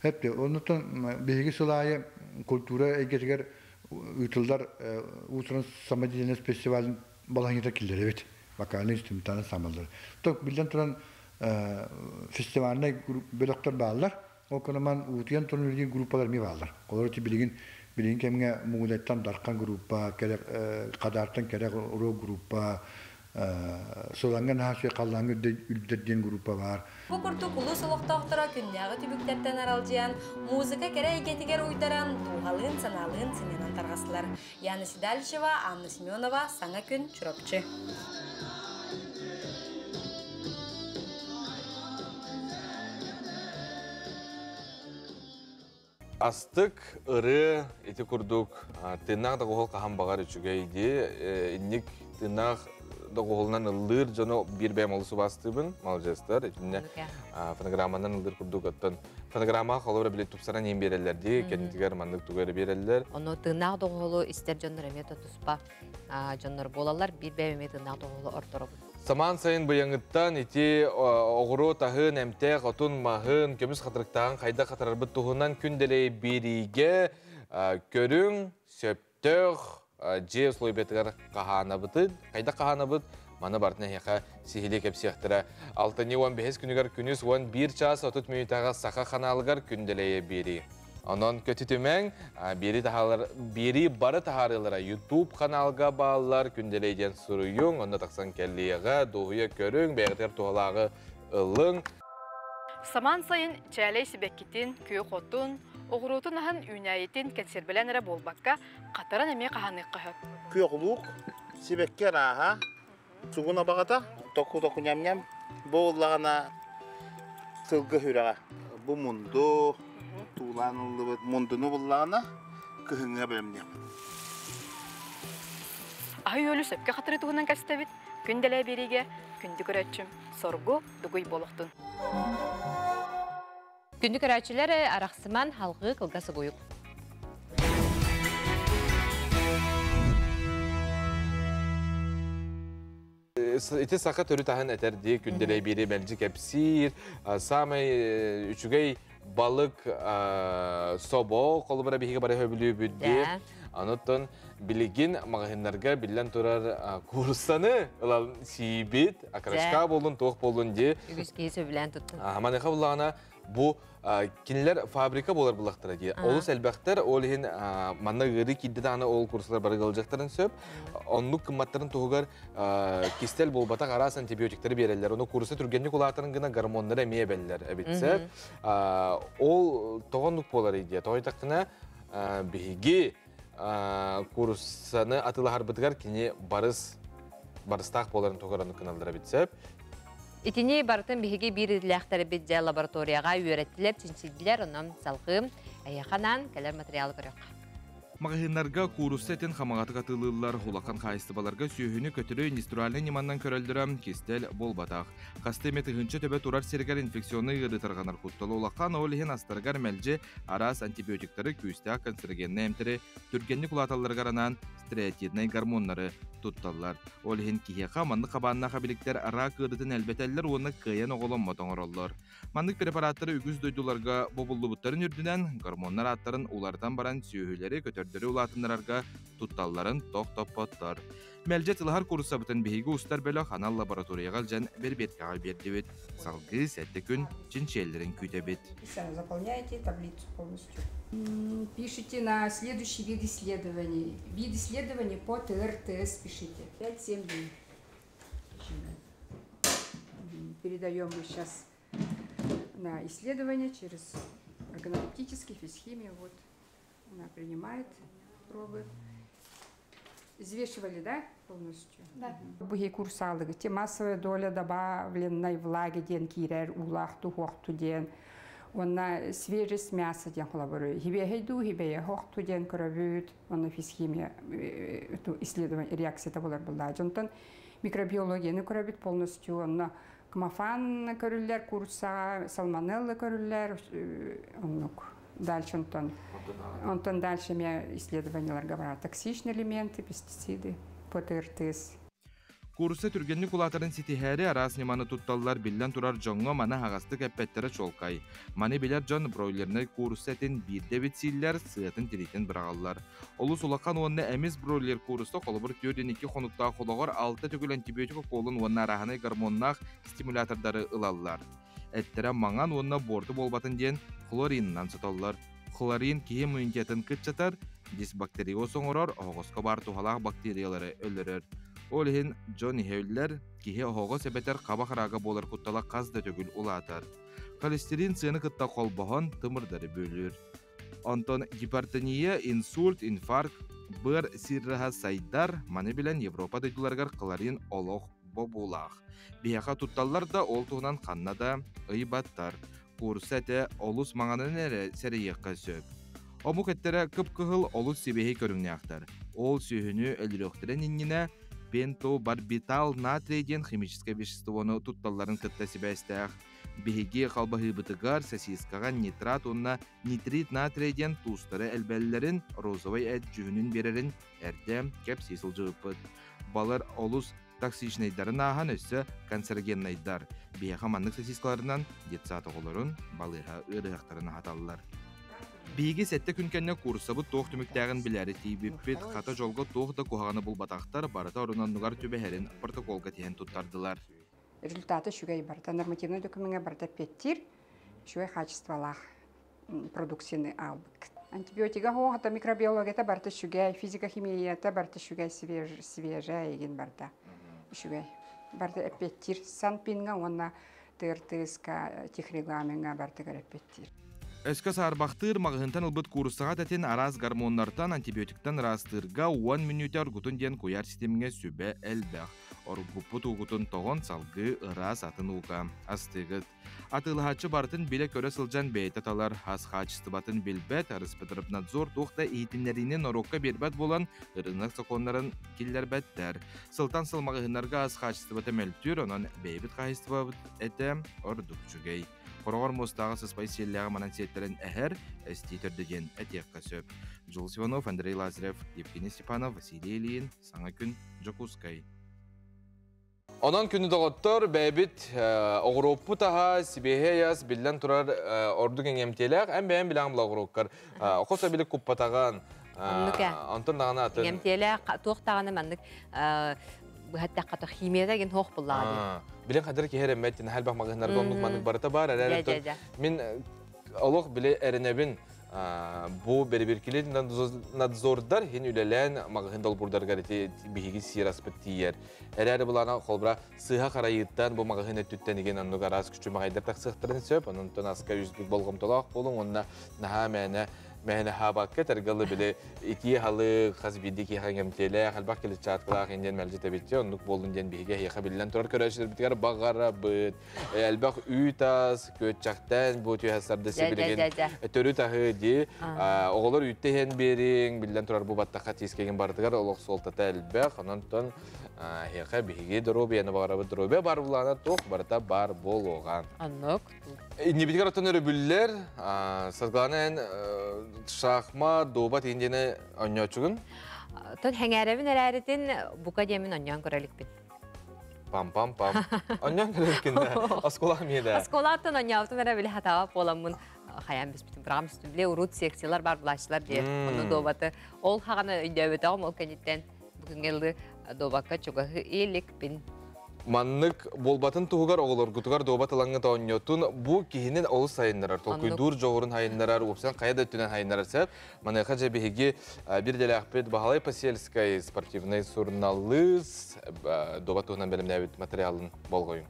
Speaker 18: Эппи, оннуттан биһиги сыл аайы культура эйгэтигэр ыытыллар уус-уран самодеятельность фестивалын балаһыҥҥыта киллэрэбит. Вокальнай инструментальнай саамаллары. То биллэн туран фестивальнай бөлөхтөр бааллар. Ол кынаман уутуйан туран үлэлиир группалар эмиэ бааллар. Олор ити билигин билигин кэмҥэ Муҥудайтан Дархан группа, Хадаартан Кэрэх рок группа, Сылаҥҥа наһаа үчүгэй халлааҥҥа үрдэр диэн группа баар.
Speaker 15: Бу курдук улуус олохтоохторо күннээҕи түбүктэртэн аралдьыйан, музыка кэрэ эйгэтигэр уйдаран, дууһалыын-санаалыын сынньанан тарҕастылар. Яна Седалищева, Анна Семенова, Саҥа күн, Чурапчы.
Speaker 1: Астык ырыа ити курдук тыыннаах доҕуһуол хаһан баҕар үчүгэй дии. Инник тыыннаах доҕуһуолунан ыллыыр дьону биир бэйэм олус убаастыыбын, маладьыастар. Итиннэ фонограмманан ыллыыр курдук оттон фонограммаҕа холобура били тупсаран иһин биэрэллэр дии, кэннитигэр маннык тугу эрэ биэрэллэр.
Speaker 2: Ону тыыннаах доҕуһуолу истэр дьоннор эмиэ туспа дьоннор буолаллар, биир бэйэм эмиэ тыыннаах доҕуһуолу ордоробун.
Speaker 1: Самаан сайын быйаҥыттан ити оҕуруот аһын, эмтээх отун, маһын, көмүс хатырыктааҕын хайдах хатарарбыт туһунан күн дэлэй биэриигэ көрүҥ, сөптөөх дьиэ условиятыгар хаһаанабытын, хайдах хаһаанабыт, маны барытын эһиэхэ сиһилии кэпсиэхтэрэ. Алтынньы 15 күнүгэр күнүс 11 чаас 30 мүнүүтэҕэ Саха ханаалыгар күн дэлэйэ биэрии. Онон көтүтүмэҥ, биэрии таһаалар, биэрии бары таһаарыылара YouTube ханаалга бааллар, күндэлэй диэн суруйуҥ, онно тахсан кэллиэҕэ, дуоһуйа көрүҥ, бэйэҕитигэр туһалааҕы ылыҥ.
Speaker 19: Самаан сайын чээлэй сибэккитин, күөх отун, оҕуруотун аһын үүнээйитин кэнсиэрбэлээн эрэ буолбакка, хатаран эмиэ хаһаныахха сөп.
Speaker 20: Күөх луук, сибэкки арааһа, сугун абаҕата, току-току ньам-ньам, бу буоллаҕына сылгы сүрэҕэ. Бу мунду, туулаан ыллыбыт мундуну буллаҕына кыһыҥҥыга бэлэмниэхпит.
Speaker 19: Аһы-үөлү сөпкө хатырыы туһунан кэстэбит. Күн дэлээ биэриигэ күндү көрөөччүм Соргу Дугуй буолуохтун.
Speaker 2: Күндү көрөөччүлэр арахсыман халгыы кылгас угуйук.
Speaker 1: Ити саха төрүт аһын этэр дии күндэлэй биири мэлдьи кэпсиир. Саамай үчүгэй балык собо холобура биһиги бары хөбүлүүбүт дии. Онуттан билигин маҕаһыыннарга биллэн турар кууруссаны ылан сиибит, окрошка буоллун, туох буоллун дии.
Speaker 2: Үгүс киһи сөбүлээн туттун.
Speaker 1: Маныаха буллаҕына бу кинилэр фабрика буолар буллахтара дии. Олус элбэхтэр, ол иһин манна ыарыы киирдэ даҕаны ол курсалар бары ыалдьыахтарын сөп. Оннук кымматтарын туһугар кистэл буолбатах араас антибиотиктары биэрэллэр. Ону курса түргэнник улаатарын гына гормоннары эмиэ эбэллэр эбитсэ. Ол тоҕо оннук буолар дии. Тоҕо диэтэххинэ биһиги куруссаны атыылаһарбытыгар кини барыс барыстаах буоларын туһугар оннук гыналлар эбит сөп.
Speaker 2: Итини барытын биһиги биир идэлээхтэрбит дьэ лабораторияҕа үөрэттилэр, чинчийдилэр, онон салҕыы эһиэхэ анаан кэлэр материалы көрүөххэ.
Speaker 21: Маҕаһыыннарга куурусса этин хамаҕатык атыылыыллар, улахан хаһаайыстыбаларга сүөһүнү көтөрү индустриальнай ньыманан көрөллөрө кистэл буолбатах. Хастыы эмэ тыһыынча төбө турар сиригэр инфекционнай ыарыы тарҕанар куттала улахан, ол иһин астарыгар мэлдьи араас антибиотиктары, күүстээх канцерогеннай эмтэри түргэнник улааталларыгар анаан стереотиднай гормоннары тутталлар. Ол иһин киһиэхэ маннык хабааннаах эбиликтэр араак ыарыытын элбэтэллэр уонна кыайан оҕоломмот оҥороллор. Маннык препараттары үгүс дойдуларга бобуллубуттарын үрдүнэн, гормоннар ааттарын уларытан баран сүөһүлэри, көтөрдөрү улаатыннарарга тутталларын тохтоппоттор. Мэлдьи тылаһар кууруссабытын биһиги устар бөлөх анал лабораторияҕа илдьэн бэрбиэткэҕэ биэрдибит. Салгыы сэттэ күн чинчийэллэрин күүтэбит.
Speaker 22: Заполняете таблицу полностью. Пишите на следующий вид исследований. Вид исследований по ТРТС пишите. 5-7 дней. Передаем мы сейчас на исследование через органолептический, физхимию. Вот она принимает пробы. Взвешивали, да, полностью?
Speaker 5: Да.
Speaker 22: Бу курсалыгы те массовая доля добавленной влаги диэн киирэр уулаах дуу диэн онна свежесть мяса диэн холобуру хибэһэй дуу хибэйэ хохту диэн көрөбүт онно физхимия исследование реакцията болар булла дьонтон микробиологияны көрөбүт полностью онно кмафан көрүллэр курсаҕа салмонелла көрүллэр оннук дальше онтон онтон дальше эмиэ исследованияларга барар токсичные элементы пестициды ПТРТС.
Speaker 21: Куурусса түргэнник улаатарын ситиһээри араас ньыманы тутталлар биллэн турар дьоҥҥо маны аһаҕастык эппэттэрэ чуолкай. Маны билэр дьон бройлернай куурусса этин биирдэ эбит сииллэр, сыатын тириитин быраҕаллар. Олус улахан уонна эмис бройлер куурусса холобур 4-2 хонуктаах олоҕор 6 төгүл антибиотик укуолун уонна арааһынай гормоннаах стимулятордары ылаллар. Эттэрэ маҥан уонна буорту буолбатын диэн хлоринынан сотоллор. Хлорин киһи иммунитетын кыччатар, дисбактериоз оҥорор, оһоҕоско баар туһалаах бактериялары өлөрөр. Ол иһин дьон иһэ үллэр, киһи оһоҕос эбэтэр хаба хараага буолар куттала хас да төгүл улаатар. Холестерин сыаны кытта холбоһон тымырдары бүөлүүр. Онтон гипертония, инсульт, инфаркт, быар сирраһа сайдар, маны билэн Европа дойдуларыгар хлорин олох бобуулаах. Биһиэхэ тутталлар да ол туһунан ханна да ыйбаттар. Куурусса этэ олус маҥанын эрэ сэрэйиэххэ сөп. Омук эттэрэ кып-кыһыл олус сибиэһэй көрүҥнээхтэр. Ол сүөһүнү өлөрүөхтэрин иннинэ пентобарбитал натрий диэн химическэй веществону тутталларын кытта сибээстээх. Биһиги халбаһыыбытыгар сосискаҕа нитрат уонна нитрит натрий диэн туустары элбэллэрин розовай эт дьүһүнүн биэрэрин эрдэ кэпсии сылдьыбыппыт. Балар олус токсичнайдарын ааһан өссө канцерогеннайдар. Биһиэхэ маннык сосискаларынан детсад оҕолорун балыыһа ыарыһахтарын аһаталлар. Биһиги сэттэ күн кэннэ куурусабыт туох түмүктээҕин билээри тиийбиппит, хата дьолго туох да куһаҕаны булбатахтар, барыта орун-оннугар түбэһэрин протоколга тиһэн туттардылар.
Speaker 22: Результаты үчүгэй барыта нормативный докумеҥҥа барыта эппиэттиир, үчүгэй хаачыстыбалаах продукцияны аалбыт. Антибиотига хоһата микробиологията барыта үчүгэй, физика-химията барыта үчүгэй, свежая егин барыта үчүгэй. Барыта эппиэттиир Санпинга уонна ТРТС-ка техрегламеҥҥа барытыгар эппиэттиир.
Speaker 21: Өскө саарбахтыыр маҕаһыынтан ылбыт кууруссаҕа тэтин араас гормоннартан, антибиотиктан ыраастыырга 10 мүнүүтэ оргутун диэн куйаар ситимҥэ сүбэ элбэх. Оргуппут уугутун тоҕон салгыы ыраас атын ууга астыыгыт. Атыылаһааччы барытын билэ-көрө сылдьан бэйэтэ талар, ас хаачыстыбатын билбэт, Роспотребнадзор туох да иһитиннэриини норуокка биэрбэт буолан, ырыынак сокуоннарын киллэрбэттэр. Сылтан сыл маҕаһыыннарга ас хаачыстыбата мөлтүүр, онон бэйэбит хаһаайыстыбабыт этэ ордук үчүгэй. Хороҕор муостааҕы сыспай сиэллээҕи манан сиэттэрэн эһэр, эстии төрдө диэн этиэххэ сөп. Дьулус Иванов, Андрей Лазарев, Евгений Степанов, Василий Ильин, Саҥа күн, Дьокуускай.
Speaker 1: Онон күнү доҕоттор, бэйэбит оҕуруоппут аһа, сибиэһэй ас, биллэн турар, ордук иҥэмтиэлээх. Эн бэйэм билэҕин була оҕуруоккар. Хос эбилик куппатаҕын. Онтон даҕаны атын.
Speaker 2: Иҥэмтиэлээх туох даҕаны маннык быһаттахха химията ген хоох буллаҕа дии.
Speaker 1: Билэн хадыр киһи эрэммэт, элбэх маҕаһыыннарга оннук маннык барыта баар. Эрэр мин олох биле эрэнэбин бу бэрибиркили надзордар хин үлэлээн маҕаһыын долбурдаргар ити биһиги сиэр аспыт тиийэр. Эрээри булана холбура сыыһа харайыыттан бу маҕаһыын өттүттэн igen оннук араас күчүмэҕэйдэр тахсыахтарын сөп. Онон аска үс бүк болҕомтолоох буолуҥ уонна наһаа мээнэ Мэһэне хабакка тергалы биле ити халы хас бидди ки хангемтеле халбак келечаткалах инден мэлжи тебитче оннук болдун ден биһиге хиха биллен турар көрөшүлөр битигер багара быт элбэх үтас көтчактан бу түйәсәрдә сибилеген төрү тахы ди оголор үттehen бериң биллен турар бу баттаха тискеген бардыгар олох солтата элбэх ононтон хиха биһиге дробияны багара быт дробия бар булана тох барта бар болган.
Speaker 2: Аннук.
Speaker 1: Небитигер оттон өрөбүллер, саргаланен шахма, дуобат индине онньоочугун.
Speaker 2: Тон хәңәрәбин әрәритин бука диэмин онньоон көрөлүкпүн.
Speaker 1: Пам-пам-пам. Онньоон көрөлүккүн да. Оскола миэдэ.
Speaker 2: Осколаттан онньообутун эрэ били хатаабап буоламмын хайаан бүспүтүм. Бырагам үстүм биле урут секциялар бар булааччылар диэ. Ону дуобаты ол хаганы өйдөөбөтөҕүм ол кэнниттэн бүгүҥҥэ дылы дуобакка чугаһы иликпин.
Speaker 1: Маннык буолбатын туһугар оҕолоргутугар дуобат ылаҥҥыт оонньотун бу киһинин олус сайыннарар, толкуйдуур дьоҕурун сайыннарар, уопсан хайа да өттүнэн сайыннарар сөп. Маныаха дьэ биһиги бир дэлээхпит Баһылай Посельскай спортивнай суруналыыс дуобат туһунан бэлэмнээбит материалын болҕойуҥ.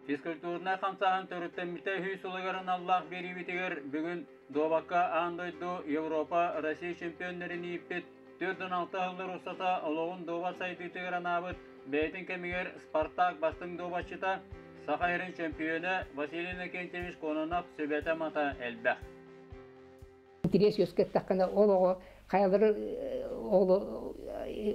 Speaker 3: Физкультурнай хамсааһын төрүттэммитэ үһүс сылыгар аналлаах биэриибитигэр бүгүн дуобакка аан дойду, Европа, Россия чемпионнарын ииппит 46 сыллар устата олоҕун дуобат сайдыытыгар анаабыт бэйэтин кэмигэр «Спартак» бастыҥ дуобатчыта, Саха сирин чөмпүйүөнэ Василий Иннокентьевич Кононов сүбэтэ-мата элбэх.
Speaker 4: Интириэс үөскэттэххинэ ол оҕо хайалары ол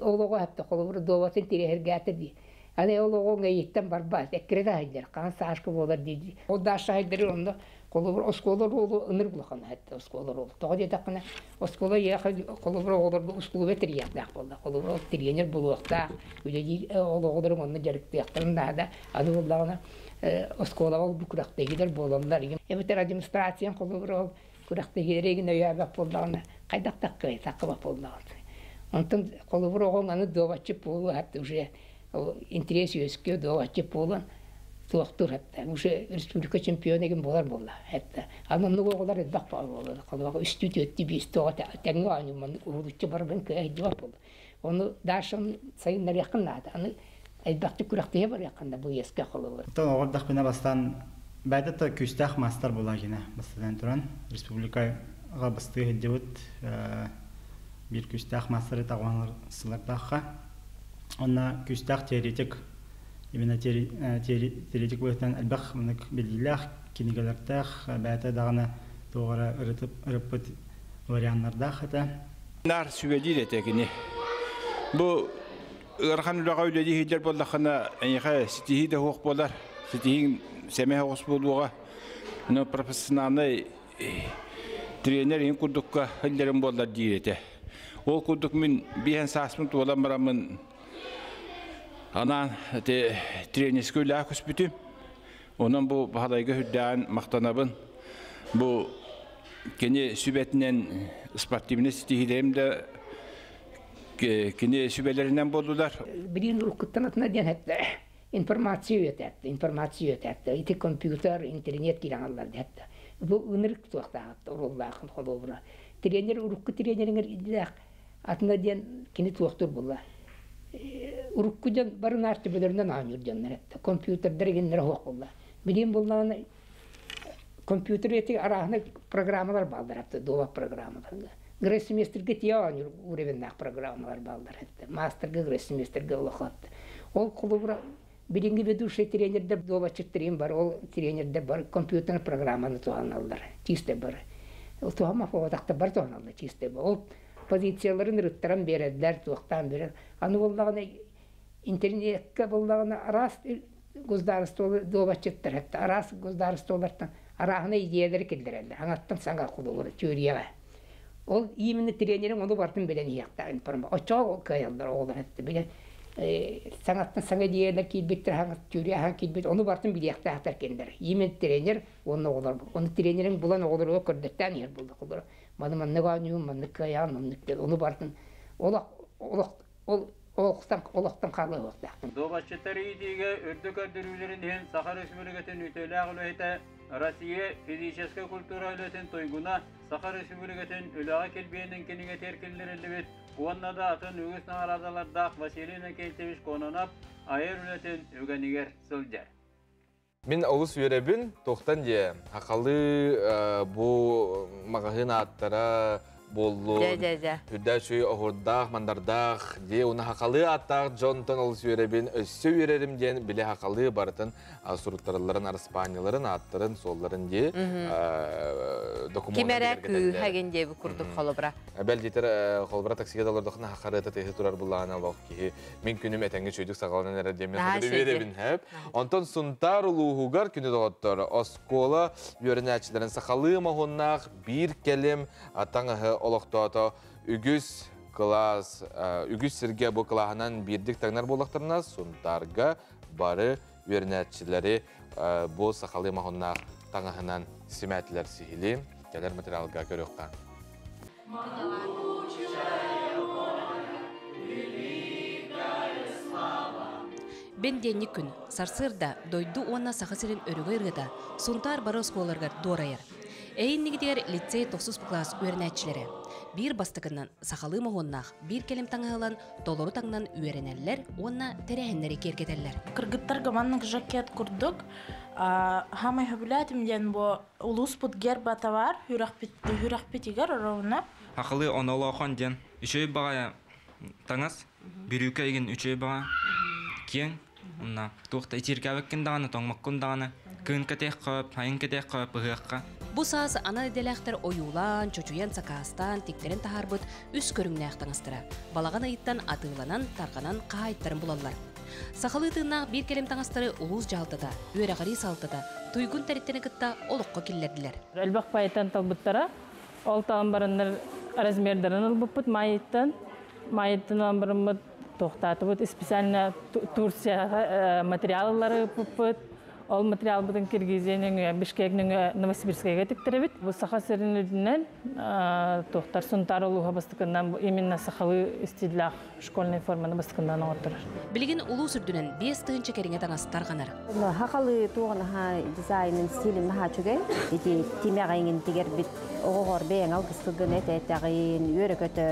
Speaker 4: оҕо хатта холобур дуобатын тириэһиргээтэ дии. Аны ол оҕо ҥэйиттэн барбаат, эккирэтэ сылдьар, хаһан Сашка буолар дии. Ол Даша сылдьар онно холобур оскуола оруолу ыныр улахан хатта оскуола оруолу. Тоҕо диэтэххинэ оскуола ийэхэ холобур оҕолорго условия тэрийиэхтээх буолла. Холобур ол тренер буолуохтаах, үлэлиир ол оҕолорун онно дьарыктыахтарын наада. Аны буоллаҕына оскуолаҕа ол бу күрэхтэһиилэр буолаллар. Эбэтэр администрациян холобур ол күрэхтэһиилэри игин өйөөбөх буоллаҕына хайдах таккай таккыбат буоллаҕын. Онтон холобур оҕоҥ аны дуобатчыт буолуо хатта уже интерес үөскүө дуобатчыт буолан туохтуур хатта уже республика чемпиона игин буолар буолла хатта. Аны оннук оҕолор элбэх буолар. Холобур үстүү түөртүү биэстүү оҕо тэҥҥэ оонньуу маннык уһулуччу барбын кыайа сылдьыбат буолла. Ону дальше сайыннарыаххын наада. Аны элбэхтик күрэхтэһэ барыаххын да бу иэскэ холобур.
Speaker 23: Оттон оҕордохпуна бастаан бэйдэ да күүстээх маастар буолаа кини бастатан туран республикаҕа бастыы сылдьыбыт биир күүстээх маастары таҕуһан сылардаахха онно күүстээх теоретик именно теоретик быһыытынан элбэх маннык билиилээх кинигэлэрдээх бэйэтэ даҕаны туох эрэ ырытып ырыппыт варианнардаах этэ.
Speaker 24: Наар сүбэлиир этэ кини. Бу ыарахан үлэҕэ үлэлии сылдьар буоллаххына, эйиэхэ ситиһии да суох буолар. Ситиһииҥ сэмэй оҕус буолуоҕа. Но профессиональнай тренер иһин курдукка сылдьарым буоллар диир этэ. Ол курдук мин биэһэн сааспын туолан бараммын анаан ити тренерскэй үлэҕэ көспүтүм. Онон бу Баһылайга үрдээн махтанабын. Бу кини сүбэтинэн спортивнай ситиһиилэрим да кини сүбэлэринэн буоллулар.
Speaker 4: Билигин уруккуттан атына диэн этэ информация үөтээттэ, информация үөтээттэ. Ити компьютер, интернет киирэн аллар диэтэ. Бу ынырык туохтаах оруоллаах холобура. Тренер урукку тренериҥэр идэлээх атына диэн кини туохтур буолла. Урукку дьон бары наар төбөлөрүнэн оонньуур дьоннор этэ. Компьютердар игиннэрэ суох буолла. Билигин буоллаҕына компьютер эти арааһынай программалар бааллар этэ, дуобат программалар. Гроссмейстергэ тиийэ оонньуур уровеннаах программалар бааллар этэ. Мастерга, гроссмейстерга улахан. Ол холобура билиҥҥи ведущий тренердэр дуобатчыттарым бар, ол тренердэр бар компьютерный программаны туһаналлар, чисто бар. Ол туһама фоҕотахта бар туһаналлар чисто. Ол позицияларын ырыттаран биэрэллэр, туохтаан биэрэр. Аны буоллаҕына интернетка буоллаҕына араас государство дуобатчыттар хатта араас государстволартан арааһынай идеялары киллэрэллэр. Аҥаттан саҥа холобура теорияҕа. Ол именно тренериҥ ону барытын билэн иһиэхтээх информация. Оччоҕо кыайаллар оҕолор хатта билэн саҥаттан саҥа идеялар киирбиттэр, хаҥас теория аһан киирбит, ону барытын билиэхтээхтэр кинилэр. Именно тренер уонна оҕолор. Ону тренериҥ булан оҕолоругар көрдөттөөн иһэр буолла. Маны маннык оонньуум, маннык кыайаҕын, маннык диэн. Ону барытын олох олох ол олохтон олохтон хаалыахтаахпын.
Speaker 3: Дуобатчыттар иитиигэ үрдүк көрдөрүүлэрин иһин Саха Республикатын үтүөлээх үлэһитэ, Россия физическэй культура үлэтин туйгуна, Саха Республикатын үлэҕэ килбиэнин кинигэтигэр киллэриллибит уонна да атын үгүс наҕараадалардаах Василий Иннокентьевич Кононов айар үлэтин үгэнигэр сылдьар.
Speaker 1: Мин олус үөрэбин, туохтан диэ, хахалы бу маҕаһыын ааттара буоллун, үрдээ үчүгэй оһурдаах, мандардаах дии, уна хахалы ааттаах дьонтон олус үөрэбин, өссө үөрэрим диэн били хахалы барытын суруттаралларын, араспаанньаларын, ааттарын, суолларын дии докумуона
Speaker 2: Ким эрэ кыыһа ген диэби курдук холобура.
Speaker 1: Бэл диэтэр холобура таксига да олордоххуна хахарыата тыһы турар буллаҕына олох киһи мин күнүм этэҥҥэ үчүгэйдик саҕаланан эрэр диэн мин үөрэбин хэп. Онтон Сунтаар улууһугар күнү доҕоттор оскуола үөрэнээччилэрин сахалыы моһуоннаах биир кэлим таҥаһы олохтоото үгүс кылаас үгүс сиргэ бу кылааһынан биирдик таҥнар буоллахтарына Сунтаарга бары үөрэнээччилэри бу сахалыы моһуоннаах таҥаһынан симээтилэр сиһилии кэлэр материалга көрүөххэ.
Speaker 6: Бэндиэнньик күн, сарсыарда дойду уонна Саха сирин өрөгөй ырыата Сунтаар бары оскуолаларыгар дуорайар. Эйиннигитигэр лицей тохсус кылаас үөрэнээччилэрэ. Биир бастакынан сахалыы моһуоннаах биир кэлим таҥаһылан толору таҥнан үөрэнэллэр уонна тэрээһиннэри киэргэтэллэр.
Speaker 7: Кыргыттарга маннык жакет курдук хамай хөбүлээтим диэн бу улууспут гербата бар үрөхпүтигэр ровно.
Speaker 8: Хахалы онолоохон диэн үчүгэй баҕайы таҥас, бүрүүкэ игин үчүгэй баҕа, киэҥ, онно туох да итииргээбэккин даҕаны, тоҥмоккун даҕаны, кыын кэтиэх хөп, хайын кэтиэх хөп, ыһыахха.
Speaker 6: Бу саас анал идэлээхтэр ойуулаан, чочуйан, сакаастаан, тиктэрэн таһаарбыт үс көрүҥнээх таҥастара балаҕан ыйыттан атыыланан, тарҕанан хаһаайыттарын булаллар. Сахалыы тыыннаах биир кэлим таҥастары улуус дьаһалтата, үөрэҕирии салалтата туйгун тэрилтэни кытта олоххо киллэрдилэр.
Speaker 11: Элбэх пайтан талбыттара. Ол талан бараннар размердарын ылбыппыт майыттан. Майыттан ылан бараммыт туохтаатыбыт специально Турцияҕа материаллары ыппыппыт. Ол материалбытын Киргизия нөҥүө, Бишкек нөҥүө Новосибирскайга тиктэрэбит. Бу Саха сирин үрдүнэн туохтар Сунтаар улууһа бастакынан именно сахалыы стиллээх школьнай форманы бастакынан оҥорторор.
Speaker 6: Билигин улуус үрдүнэн 5000 кэриҥэ таҥас тарҕанар.
Speaker 25: Хахалы туоҕунаха дизайнын стилин наһаа үчүгэй. Ити тимэҕиҥин тигэрбит оҕоҕор бэйэҥ алгыстылгын этэ-этэҕин, үөрэ-көтө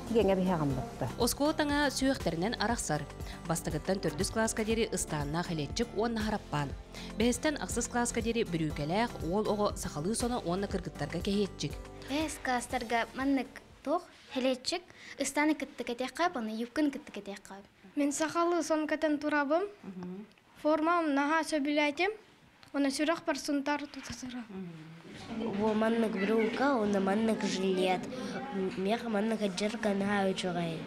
Speaker 25: тигэҥэ биһэҕин бутта.
Speaker 6: Оскуола таҥаһа сүһүөхтэринэн арахсар. Бастакыттан төрдүс кылааска диэри ыстааннаах илиэччик уонна хараппаан. Бэһистэн ахсыс кылааска диэри бүрүүкэлээх уол оҕо сахалыы соно уонна кыргыттарга кэһиэччик.
Speaker 5: Бэһис кылаастарга маннык туох Хэлиэччик ыстааны кытта кэтиэххэ, аны юбканы кытта кэтиэххэ.
Speaker 26: Мин сахалыы сон кэтэн турабым. Формам наһаа сөбүлээтим. Уонна сүрэхпэр сунтаар тута турар.
Speaker 27: Бу маннык брюка, уонна маннык жилет. Миэхэ маннык дьарыка наһаа үчүгэй.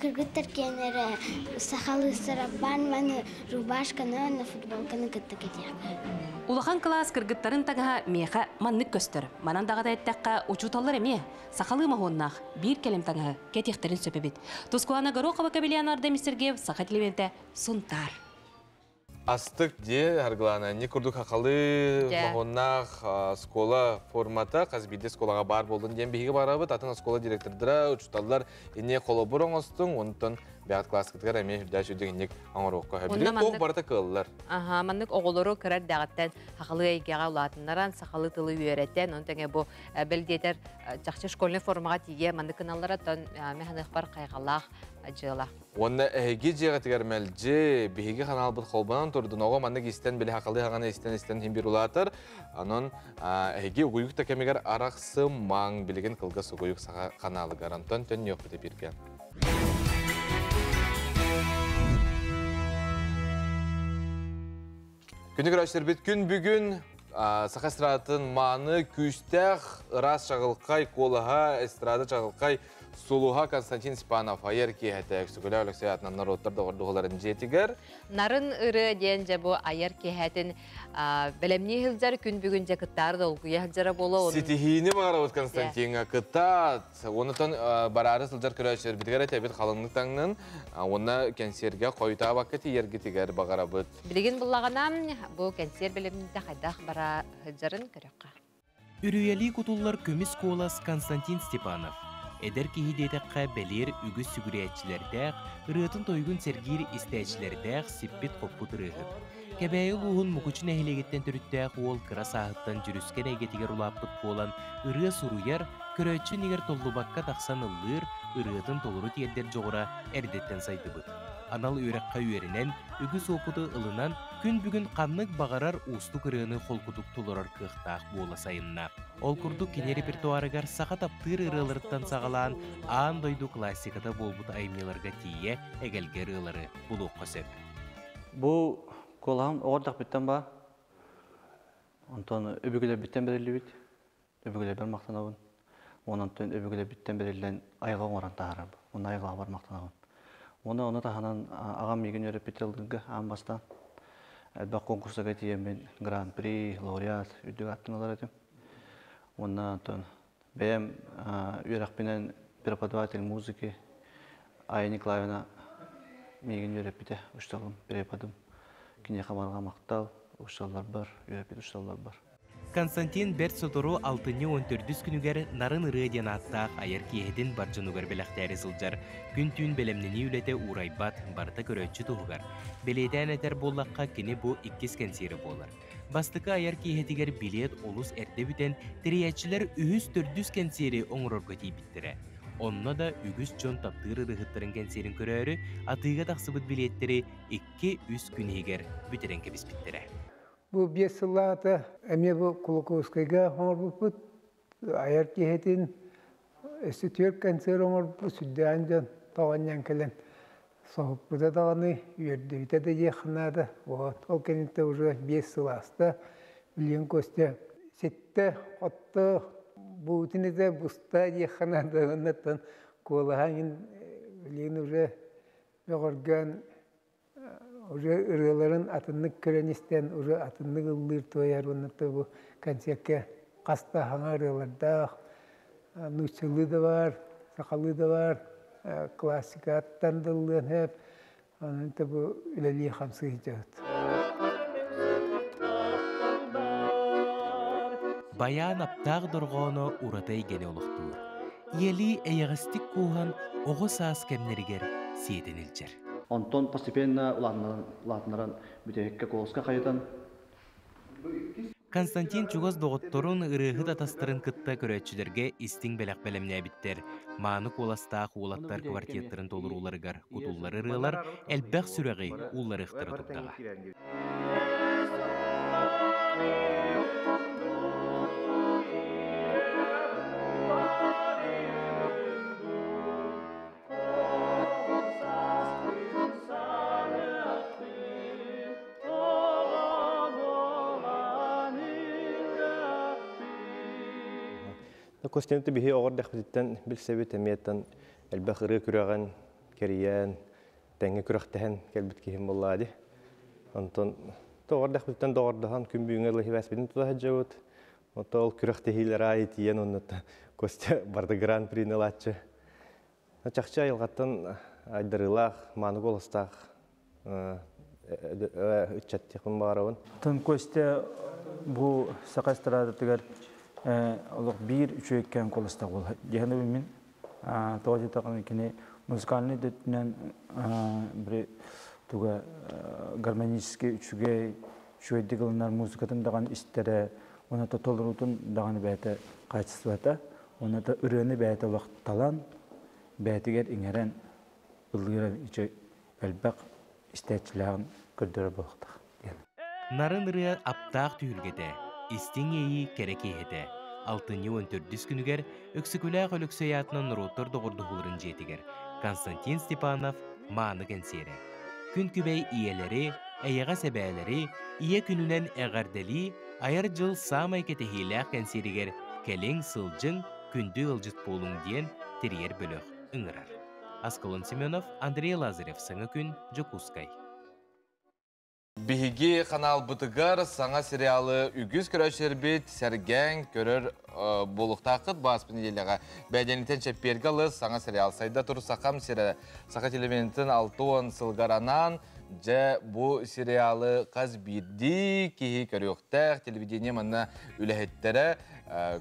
Speaker 5: Кыргыттар киэннэрэ сахалыы сараппаан маны рубашканы уонна футболканы кытта кэтиэххэ.
Speaker 6: Улахан кылаас кыргыттарын таҥаһа миэхэ маннык көстөр. Манан даҕата эттэххэ, учууталлар эмиэ сахалыы моһуоннаах биир кэлим таҥаһы кэтиэхтэрин сөп эбит. Тускулана Горохова, Кабельян Ардемис Сергеев, Саха телевидениетэ, Сунтаар.
Speaker 1: Астык дии Аргылаана не курдук хахалы моһуоннаах оскуола формата хас биирдии оскуолаҕа баар буоллун диэн биһиги барабыт атын оскуола директордара учууталлар инне холобур оҥостуҥ онтон бэҕэт класскытыгар эмиэ үрдээч үрдүк инник оҥоруохха сөп. Билигин туох барыта кыаллар.
Speaker 2: Аха, маннык оҕолору кыра эрдэҕиттэн хахалы эйгэҕэ улаатыннаран, сахалыы тылы үөрэтэн, онон тэҥэ бу бэл диэтэр чахчы школьнай формаҕа тиийэ маннык гыналлара тон механыхпар хайҕалаах дьыала.
Speaker 1: Уонна эһиги дьиэҕитигэр мэлдьи биһиги ханаалбыт холбонон турдун оҕо маннык истэн били хахалы хаҕаны истэн-истэн иһин бир улаатар. Онон эһиги угуйук да кэмигэр арахсымаҥ билигин кылгас угуйук саха ханаалыгар Антон төннүөхпүт эпиргэ. Күнү көрөөччүлэрбит күн бүгүн саха эстрадатын мааны күүстээх ыраас чаҕылхай куолаһа эстрада чаҕылхай сулуһа Константин Степанов айар киэһэтэ Өксөкүлээх Өлөксөй аатынан норуоттар доҕордоһууларын дьиэтигэр
Speaker 2: Нарын ырыа диэн дьэ бу айар киэһэтин бэлэмнии сылдьар күн бүгүн дьэ кыттаары долгуйа сылдьара буолуо.
Speaker 1: Ситиһиини баҕарабыт Константиҥҥа кытаат! Онутан бараары сылдьар көрөөччүлэрбитигэр этэбит халыҥнык таҥнын уонна кэнсиэргэ хойутаабакка тиийэргитигэр баҕарабыт.
Speaker 2: Билигин буллаҕына бу кэнсиэр бэлэмниитэ хайдах бара сылдьарын көрүөххэ.
Speaker 28: Үрүйэлии кутуллар көмүс куолас Константин Степанов. Эдэр киһи диэтэххэ бэлиэр үгүс сүгүрүйээччилэрдээх, ырыатын-тойугун сэргиир истээччилэрдээх сиппит-хоппут ырыаһыт. Кэбээйи улууһун Мукучу нэһилиэгиттэн төрүттээх уол кыра сааһыттан дьүрүскэн эйгэтигэр улааппыт буолан, ырыа суруйар, көрөөччү иннигэр толлубакка тахсан ыллыыр, ырыатын толору тиэрдэр дьоҕура эрдэттэн сайдыбыт. Анал үөрэххэ үөрэнэн, үгүс уопуту ылынан, күн бүгүн ханнык баҕарар уустук ырыаны холкутук толорор кыахтаах буола сайынна. Ол курдук кини репертуарыгар саха таптыыр ырыаларыттан саҕалаан аан дойду классиката буолбут айымньыларга тиийэ эгэлгэ ырыалары булуохха сөп.
Speaker 9: Бу куолаһым оҕордохпүттэн баар. Онтон өбүгэлэрбиттэн бэриллибит. Өбүгэлэрбэр махтанабын. Уонна онтон өбүгэлэрбиттэн бэриллэн айылҕа оҥорон таһаарарбын. Уонна айылҕабар махтанабын. Уонна ону таһынан аҕам миигин үөрэппит ыллыырга аан бастаан элбэх конкурсарга тиийэммин гран-при, лауреат үрдүк ааттаналар этим. Уонна онтон бэйэм үөрэхпинэн преподаватель музыки Ая Николаевна миигин үөрэппитэ, учууталым, преподым. Киниэхэ барҕа махтал, учууталларбар, үөрэппит учууталларбар.
Speaker 28: Константин бэрт сотору алтынньы он төрдүс күнүгэр Нарын ырыа диэн ааттаах айар киэһэтин бар дьонугар бэлэхтээри сылдьар. Күн-түүн бэлэмнэнии үлэтэ уурайбат, барыта көрөөччү туһугар. Бэлиэтээн этэр буоллахха, кини бу иккис кэнсиэрэ буолар. Бастакы айар киэһэтигэр билиэт олус эрдэ бүтэн, тэрийээччилэр үһүс-төрдүс кэнсиэри оҥорорго тиийбиттэрэ. Онно да үгүс дьон таптыыр ырыаһыттарын кэнсиэрин көрөөрү, атыыга тахсыбыт билиэттэри икки-үс күн иһигэр бүтэрэн кэбиспиттэрэ.
Speaker 10: Бу биэс сыллааҕыта эмиэ бу Кулаковскайга оҥорбуппут. Айар киһитин өссө түөрт концерт оҥорбуппут сүрдээҕин дьон тоҕонньон кэлэн соһуппута даҕаны, үөрдүбүтэ да диэххэ наада. Вот. Ол кэнниттэн уже биэс сыл ааста. Билигин Костя ситтэ, хотто, буутун этэ буста диэххэ наада. Оннуттан куолаһа иҥин билигин уже бөҕөргөөн уже ырыаларын атыннык көрөн истэн уже атыннык ыллыыр туойар уонна бу концертка хаста хаҥа ырыалардаах нууччалыы да баар сахалыы да баар классикаттан да ыллыан сөп онон бу үлэлии хамсыы сылдьабыт.
Speaker 28: Байаан аптаах дорҕооно ураты эйгэни олохтуур. Ийэлии эйэҕэстик кууһан оҕо саас кэмнэригэр сиэтэн илдьэр.
Speaker 9: Онтон постепенно улаатыннаран бүтэһиккэ колоска хайытан
Speaker 28: Константин чугас доҕотторун, ырыаһыт атастарын кытта көрөөччүлэргэ истиҥ бэлэх бэлэмнээбиттэр. Мааны куоластаах уолаттар квартеттарын толорууларыгар кутуллар ырыалар элбэх сүрэҕи уулларыахтара турдаҕа.
Speaker 12: Костянты биһи оҕор дэхпититтэн билсэбит эмиэттэн элбэх ырыа күрэҕин кэрийэн тэҥҥэ күрэхтэһэн кэлбит киһим буоллаа дии. Онтон тоҕор дэхпититтэн доҕордоһон күн бүгүҥҥэ дылы хибээспитин тута сылдьабыт. Ото ол күрэхтэһиилэр аайы тиийэн оннуттан Костя барда гран-прини ылааччы. Чахчы айылҕаттан айдарыылаах, мааны куоластаах ыччат диэхпин баҕарабын.
Speaker 13: Тын Костя бу саха эстрадатыгар олох биир үчүгэйкээн куоластаах буолар. Диэн мин тоҕо диэтэххинэ кини музыкальный өттүнэн бiri туга гармонический үчүгэй үчүгэйдик ылынар музыкатын даҕаны истэрэ уонна толоруутун даҕаны бэйэтэ качествота уонна да ырыаны бэйэтэ олох талан бэйэтигэр иҥэрэн ыллыыра үчүгэй элбэх истээччилээҕин көрдөрөр буолуохтаах диэн.
Speaker 28: Нарын ырыа аптаах түһүлгэтэ, истиҥ иэйии кэрэ киэһэтэ. Алтынньы уон төрдүс күнүгэр Өксөкүлээх Өлөксөй аатынан норуоттар доҕордоһууларын дьиэтигэр Константин Степанов мааны кэнсиэрэ. Күн күбэй ийэлэри, эйэҕэс эбээлэри Ийэ күнүнэн эҕэрдэлии айар дьыл саамай кэтэһиилээх кэнсиэригэр кэлиҥ, сылдьыҥ, күндү ыалдьыт буолуҥ диэн тэрийэр бөлөх ыҥырар. Аскалон Семенов, Андрей Лазарев Саҥа күн, Дьокуускай.
Speaker 1: Биһиги ханаалбытыгар саҥа сериалы үгүс көрөөччүлэрбит сэргээн көрөр буолуохтааххыт баас нэдиэлэҕэ. Бээдьэнитэн чэппиэргэ ылыс саҥа сериал Сайда тур Сахам сирэ Саха телевидениетын 60 сылгар анаан дьэ бу сериалы хас биирдии киһи көрүөхтээх телевидение манна үлэһиттэрэ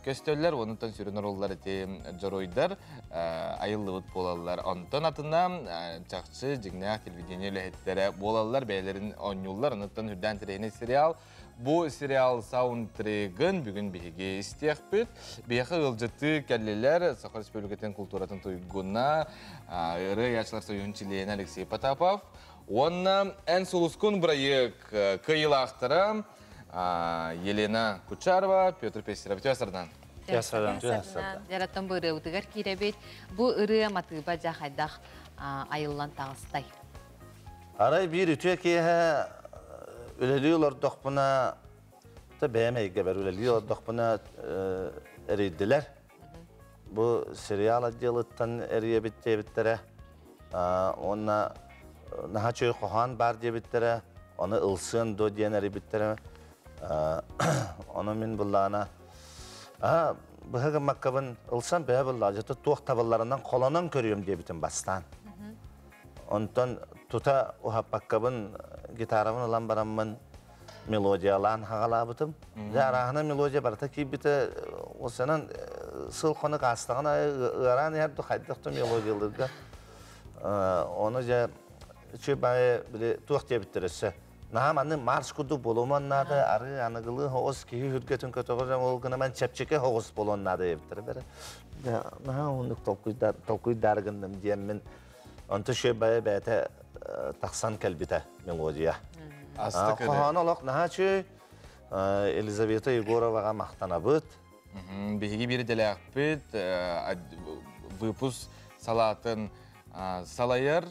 Speaker 1: көстөллөр онтон сүрүн оруоллар ити дьоруойдар айыллыбыт буолаллар. Онтон атына чахчы дьиҥнээх телевидение үлэһиттэрэ буолаллар, бэйэлэрин оонньууллар. Онтон үрдээн интэриэһинэй сериал. Бу сериал саундтрегын бүгүн биһиги истиэхпит. Биһиэхэ ыалдьыттыы кэллилэр Саха Республикатын култууратын туйгуна, ырыа айааччылар союһун чилиэнэ Алексей Потапов уонна Эн сулускун бырайыак кыайыылаахтара Елена Кучарова, Петр Пестеров. Үтүө
Speaker 2: сардан. Жараттан бу ырыабытыгар киирэбит. Бу ырыа матыыба дьа хайдах айыллан таҕыстай?
Speaker 14: Арай биир үтүө киэһэ үлэлии олордохпуна, та бэйэм эйгэбэр үлэлии олордохпуна эрийдилэр. Бу сериал отделыттан эрийэбит диэбиттэрэ. Уонна наһаа чөй хоһоон баар диэбиттэрэ. Ону ылсыан дуо диэн эрийбиттэрэ. Ону мин буллаана быһа гыммаккабын ылсан бэйэ буллаа дьэ туох табылларынан холонон көрүөм диэбитим бастаан. Онтон тута уһаппаккабын гитарабын ылан бараммын мелодиялаан хаҕалаабытым. Дьэ арааһына мелодия барыта киирбитэ осанан сыл хонук аастаҕына ыараан иһэр ду хайдах да мелодиялыырга. Ону дьэ үчүгэй баайы били туох диэбиттэр өссө. Наһаа манны марш курдук буолуман наада, арыы аныгылыы оҕус киһи үргэтин көтөҕөр ол гынан чэпчэки оҕус буолуон наада диэбиттэр бэрэ. Наһаа оннук толкуйдар гынным диэммин. Онто шөй бая бэйэтэ тахсан кэлбитэ мелодия. Хоһоон олох наһаа чүй Елизавета Егороваҕа махтанабыт.
Speaker 1: Биһиги биир идэлээхпит выпуск салаатын салайар.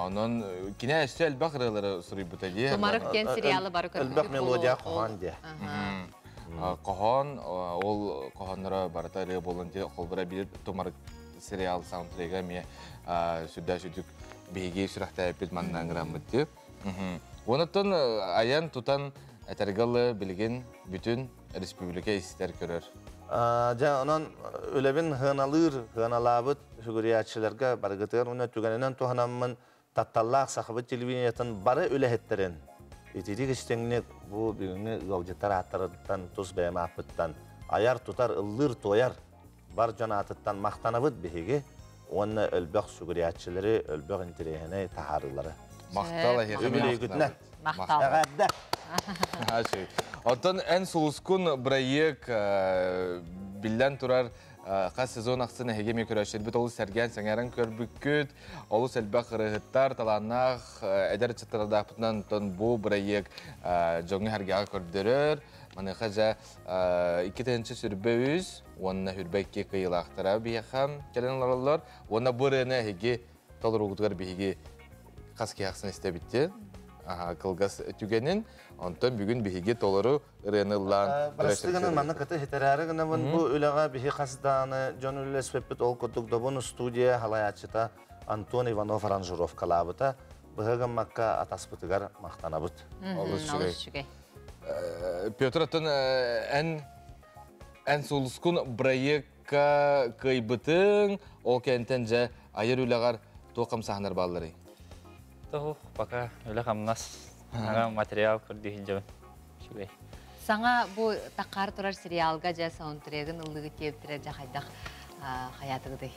Speaker 1: Онон кинэ өссө элбэх ырыалары суруйбута дии.
Speaker 2: Тумарык диэн сериалы бары көрбүт.
Speaker 14: Элбэх мелодия хоһоон диэ.
Speaker 1: Хоһоон, ол хоһоонноро барыта ырыа буолан холбура биир Тумарык сериал саундтрега эмиэ сүрдээх сүдүк биһиги сүрэхтээбиппит манна ыҥыраммыт дии. Онуттан айан тутан этэргэ билигин бүтүн республика истэр көрөр.
Speaker 14: Дьэ, онон үлэбин хыаналыыр, хыаналаабыт сүгүрүйээччилэргэ барыгытыгар уонна түгэнинэн туһанаммын тапталлаах Сахабыт телевидениетын бары үлэһиттэрин итирик истиҥник бу бүгүҥҥү ыалдьыттар ааттарыттан тус бэйэм ааппыттан айар-тутар, ыллыыр-туойар бар дьон аатыттан махтанабыт биһиги уонна өлбөх сүгүрүйээччилэри, өлбөх интэриэһинэй таһаарыылары.
Speaker 1: Махтал эһиэхэ.
Speaker 14: Үбүлүөйгүтүнэн.
Speaker 2: Махтал.
Speaker 14: Эҕэрдэ.
Speaker 1: Оттон эн сулускун бырайыак биллэн турар хас сезон ахсын эһиги эмиэ көрөөччүлэрбит олус сэргээн сэҥээрэн көрбүккүт, олус элбэх ырыаһыттар, талааннаах эдэр ыччаттардаахпытынан оттон бу бырайыак дьоҥҥо сэргэҕэ көрдөрөр. Маныаха дьэ 2023 уонна 22 кыайыылаахтара биһиэхэ кэлэн олороллор. Уонна бу ырыаны эһиги толоруугутугар биһиги хас киһи ахсын истэбит кылгас түгэнин. Онтон бүгүн биһиги толору ырыаны ыллаан
Speaker 14: Просты гынан манна кыты хитерээри гынабын бу үлэҕэ биһи хас дааны дьон үлэлэспиппит ол курдук Добун студия халайааччыта Антон Иванов аранжировкалаабыта быһа гыммакка атаспытыгар махтанабыт.
Speaker 1: Олус үчүгэй. Петр, оттон эн эн сулускун бырайыакка кыайбытыҥ, ол кэнтэн дьэ айар үлэҕэр туох хамсааһыннар баалларый?
Speaker 8: Тоһух, пока үлэ хамнас, ага материал көрдүү сылдьабын. Үчүгэй.
Speaker 2: Саҥа бу таххаар турар сериалга дьэ саундтрегын ыллыгы тиэбиттэрэ дьэ хайдах хаятыгыдый?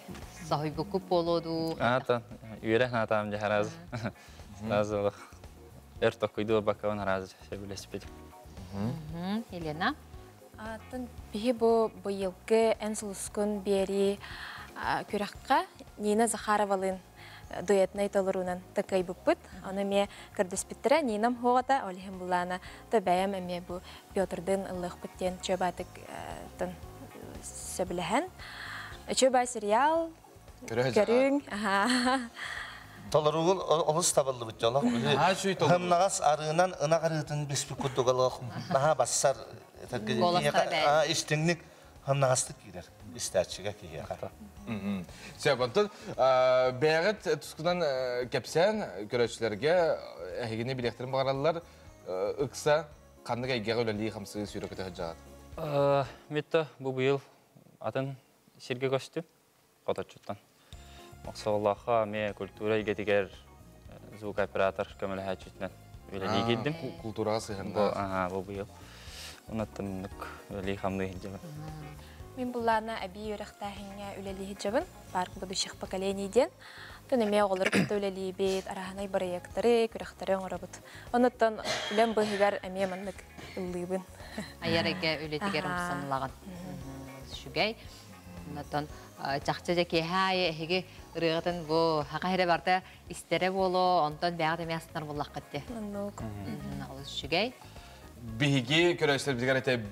Speaker 2: Соһуйбуккут буолуо дуу?
Speaker 8: Аата, үөрэ наатаам дьэ хараас. Сразу өр токкуйдуу барбаккабын араас сөбүлэспит.
Speaker 2: Елена?
Speaker 15: Атын биһи бу быйылгы эн сулускун биэрии күрэххэ Нина Захаровалыын дуэтнай толоруунан такайбыппыт. Ону эмиэ көрдөспүттэрэ Нинам хуоҕата, ол иһин булаана то бэйэм эмиэ бу Петрдыын ыллыахпыт диэн чөбаатык сөбүлэһэн. Чөбай сериал көрүҥ.
Speaker 14: Толоругун олус табыллыбыт дьолох. Хымнаҕас арыынан ынах арыытын биспит курдук олох наһаа бассар истиҥник хымнаҕастык киирэр истээччигэ киһиэхэ.
Speaker 1: Сөп, онтон бэйэҕит тускунан кэпсээн көрөөччүлэргэ эһигини билиэхтэрин баҕараллар ыкса ханнык эйгэҕэ үлэлии хамсыы сүүрэ көтө сылдьаҕыт?
Speaker 8: Митта бу быйыл атын сиргэ көстүм хоточчуттан. Мохсоҕолооххо эмиэ культура эйгэтигэр звукооператор көмөлөһөөччүтүнэн үлэлии киирдим.
Speaker 1: Култуураҕа сыһыаннаах.
Speaker 8: Бу быйыл. Оннук үлэлии хамныы сылдьабын.
Speaker 15: Мин буллаана эбии үөрэхтээһиҥҥэ үлэлии сылдьабын. Парк будущих поколений диэн. Тон эмиэ оҕолору кытта үлэлиибит, араһанай бырайыактары, күрэхтэри оҥоробут. Онуттан үлэм быыһыгар эмиэ маннык ыллыыбын.
Speaker 2: Айар эгэ үлэтигэр умсанылаҕын. Шүгэй. Онтон чахчы дьэ киэһэ аайы эһиги ырыаҕытын бу хаха хире барта истэрэ боло, онтон бэҕэ эмиэ астынар буллаххыт те.
Speaker 15: Оннук.
Speaker 2: Олус үчүгэй.
Speaker 1: Биһиги көрөсөр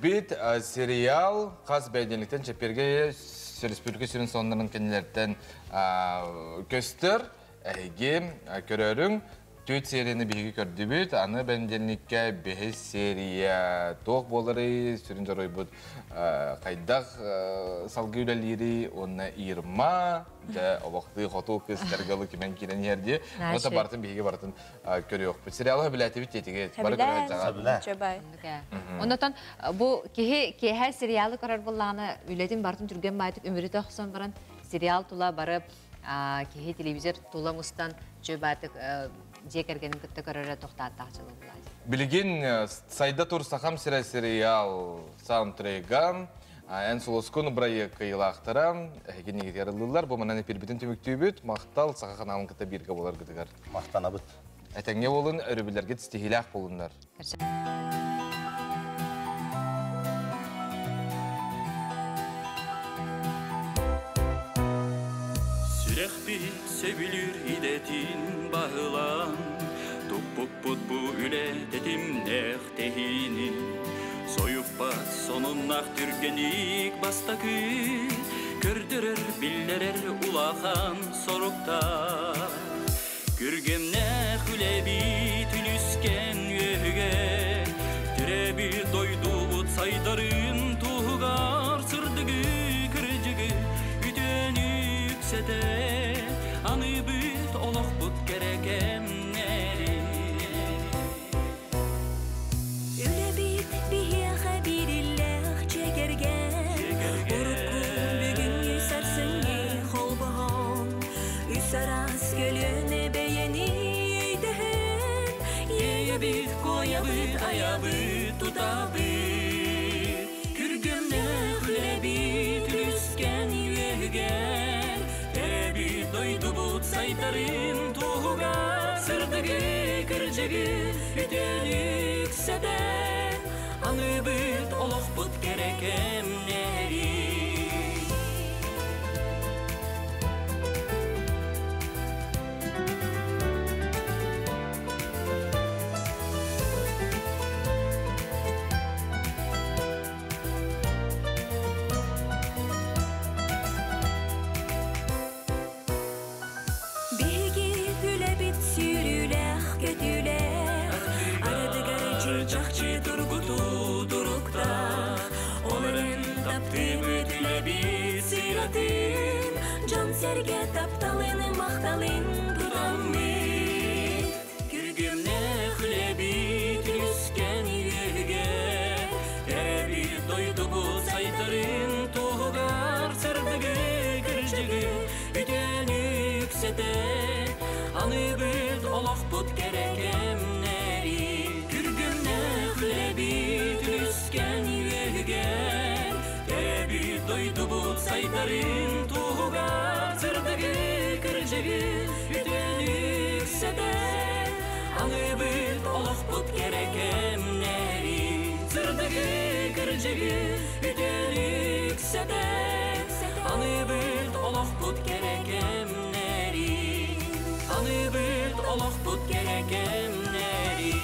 Speaker 1: бит сериал хас бәйденликтен чепперге республика сүрүн соннарын кенилерден көстөр, эһиги көрөрүң Түт серияны биһиги көрдүбүт, аны бэнделникке бэһис серия туох буолары сүрүн дьоруойбут хайдах салгыы үлэлиири уонна Ирма дьэ олохтыы хоту кыс дьаргалы кимэн киирэн иһэр дии. Ота бартын биһиги бартын көрүөхпүт. Сериалы хөбүлээтибит диэтиги. Бары көрө
Speaker 2: Сөбүлээ. Оннотон бу киһи киэһэ сериалы көрөр буллаҕына үлэтин бартын түргэн баайтык үмүрүтэ охсон баран сериал тула бары киһи телевизор тула мустан чөбаатык дьиэ кэргэнин кытта көрөрө тохтааттаах дьылы булаа.
Speaker 1: Билигин сайда тур Сахам сирэ сериал саундтреган эн сулускун бырайыак кыйылаахтара эһиги нигитигэр ыллылар. Бу манан эпирбитин түмүктүүбүт. Махтал саха каналын кытта бииргэ болар гытыгар.
Speaker 14: Махтанабыт.
Speaker 1: Этэҥҥэ болун, өрөбүлэргит стихилээх болуннар.
Speaker 16: Сүрэхпит сөбүлүүр идэтин баһылаан, Туппуппут бу үлэ тэтимнээх тэһиини. Сойуппат сонуннаах түргэник бастакы, Көрдөрөр, биллэрэр улахан соруктаах. Күргэмнээх үлэбит үлүскэн үөһүгэр, Төрөбүт дойдубут сайдарын туһугар сырдыгы, кырдьыгы үтүөнү үксэтэ, Аныбыт олохпут кэрэ кэмнэри.
Speaker 17: Үлэбит биһиэхэ биириллээх дьиэ кэргэн, Урукку бүгүҥҥү сарсыҥҥы холбоһон, Үс араас көлүөнэ бэйэни өйдөһөн,
Speaker 16: Иэйэбит, куойабыт, айабыт, тутабыт. Күргүмнээх үлэбит үлүскэн үөһүгэр, Төрөбүт дойдубут сайдарын туһугар, Сырдыгы, кырдьыгы үтүөнү үксэтэ, Аныбыт олохпут кэрэ кэмнэри.
Speaker 17: Биһиги үлэбит сүүрүүлээх көтүүлээх, Ардыгар чахчы тургутуу туруктаах,
Speaker 16: Ол эрэн таптыыбыт үлэбит сыратын,
Speaker 17: Дьон-сэргэ тапталын махталын тутаммыт.
Speaker 16: Күргүмнээх үлэбит үлүскэн үөһүгэр, Төрөбүт дойдубут сайдарын туһугар, Сырдыгы, кырдьыгы үтүөнү үксэтэ, Аныбыт олохпут кэрэ кэмнэри. Күргүмнээх үлэбит үлүскэн үөһүгэр, Төрөбүт дойдубут сайдарын туһугар, Сырдыгы, кырдьыгы үтүөнү үксэтэ, Аныбыт олохпут кэрэ кэмнэри. Сырдыгы, кырдьыгы үтүөнү үксэтэ, Аныбыт олохпут кэрэ кэмнэри. Аныбыт олохпут кэрэ кэмнэри.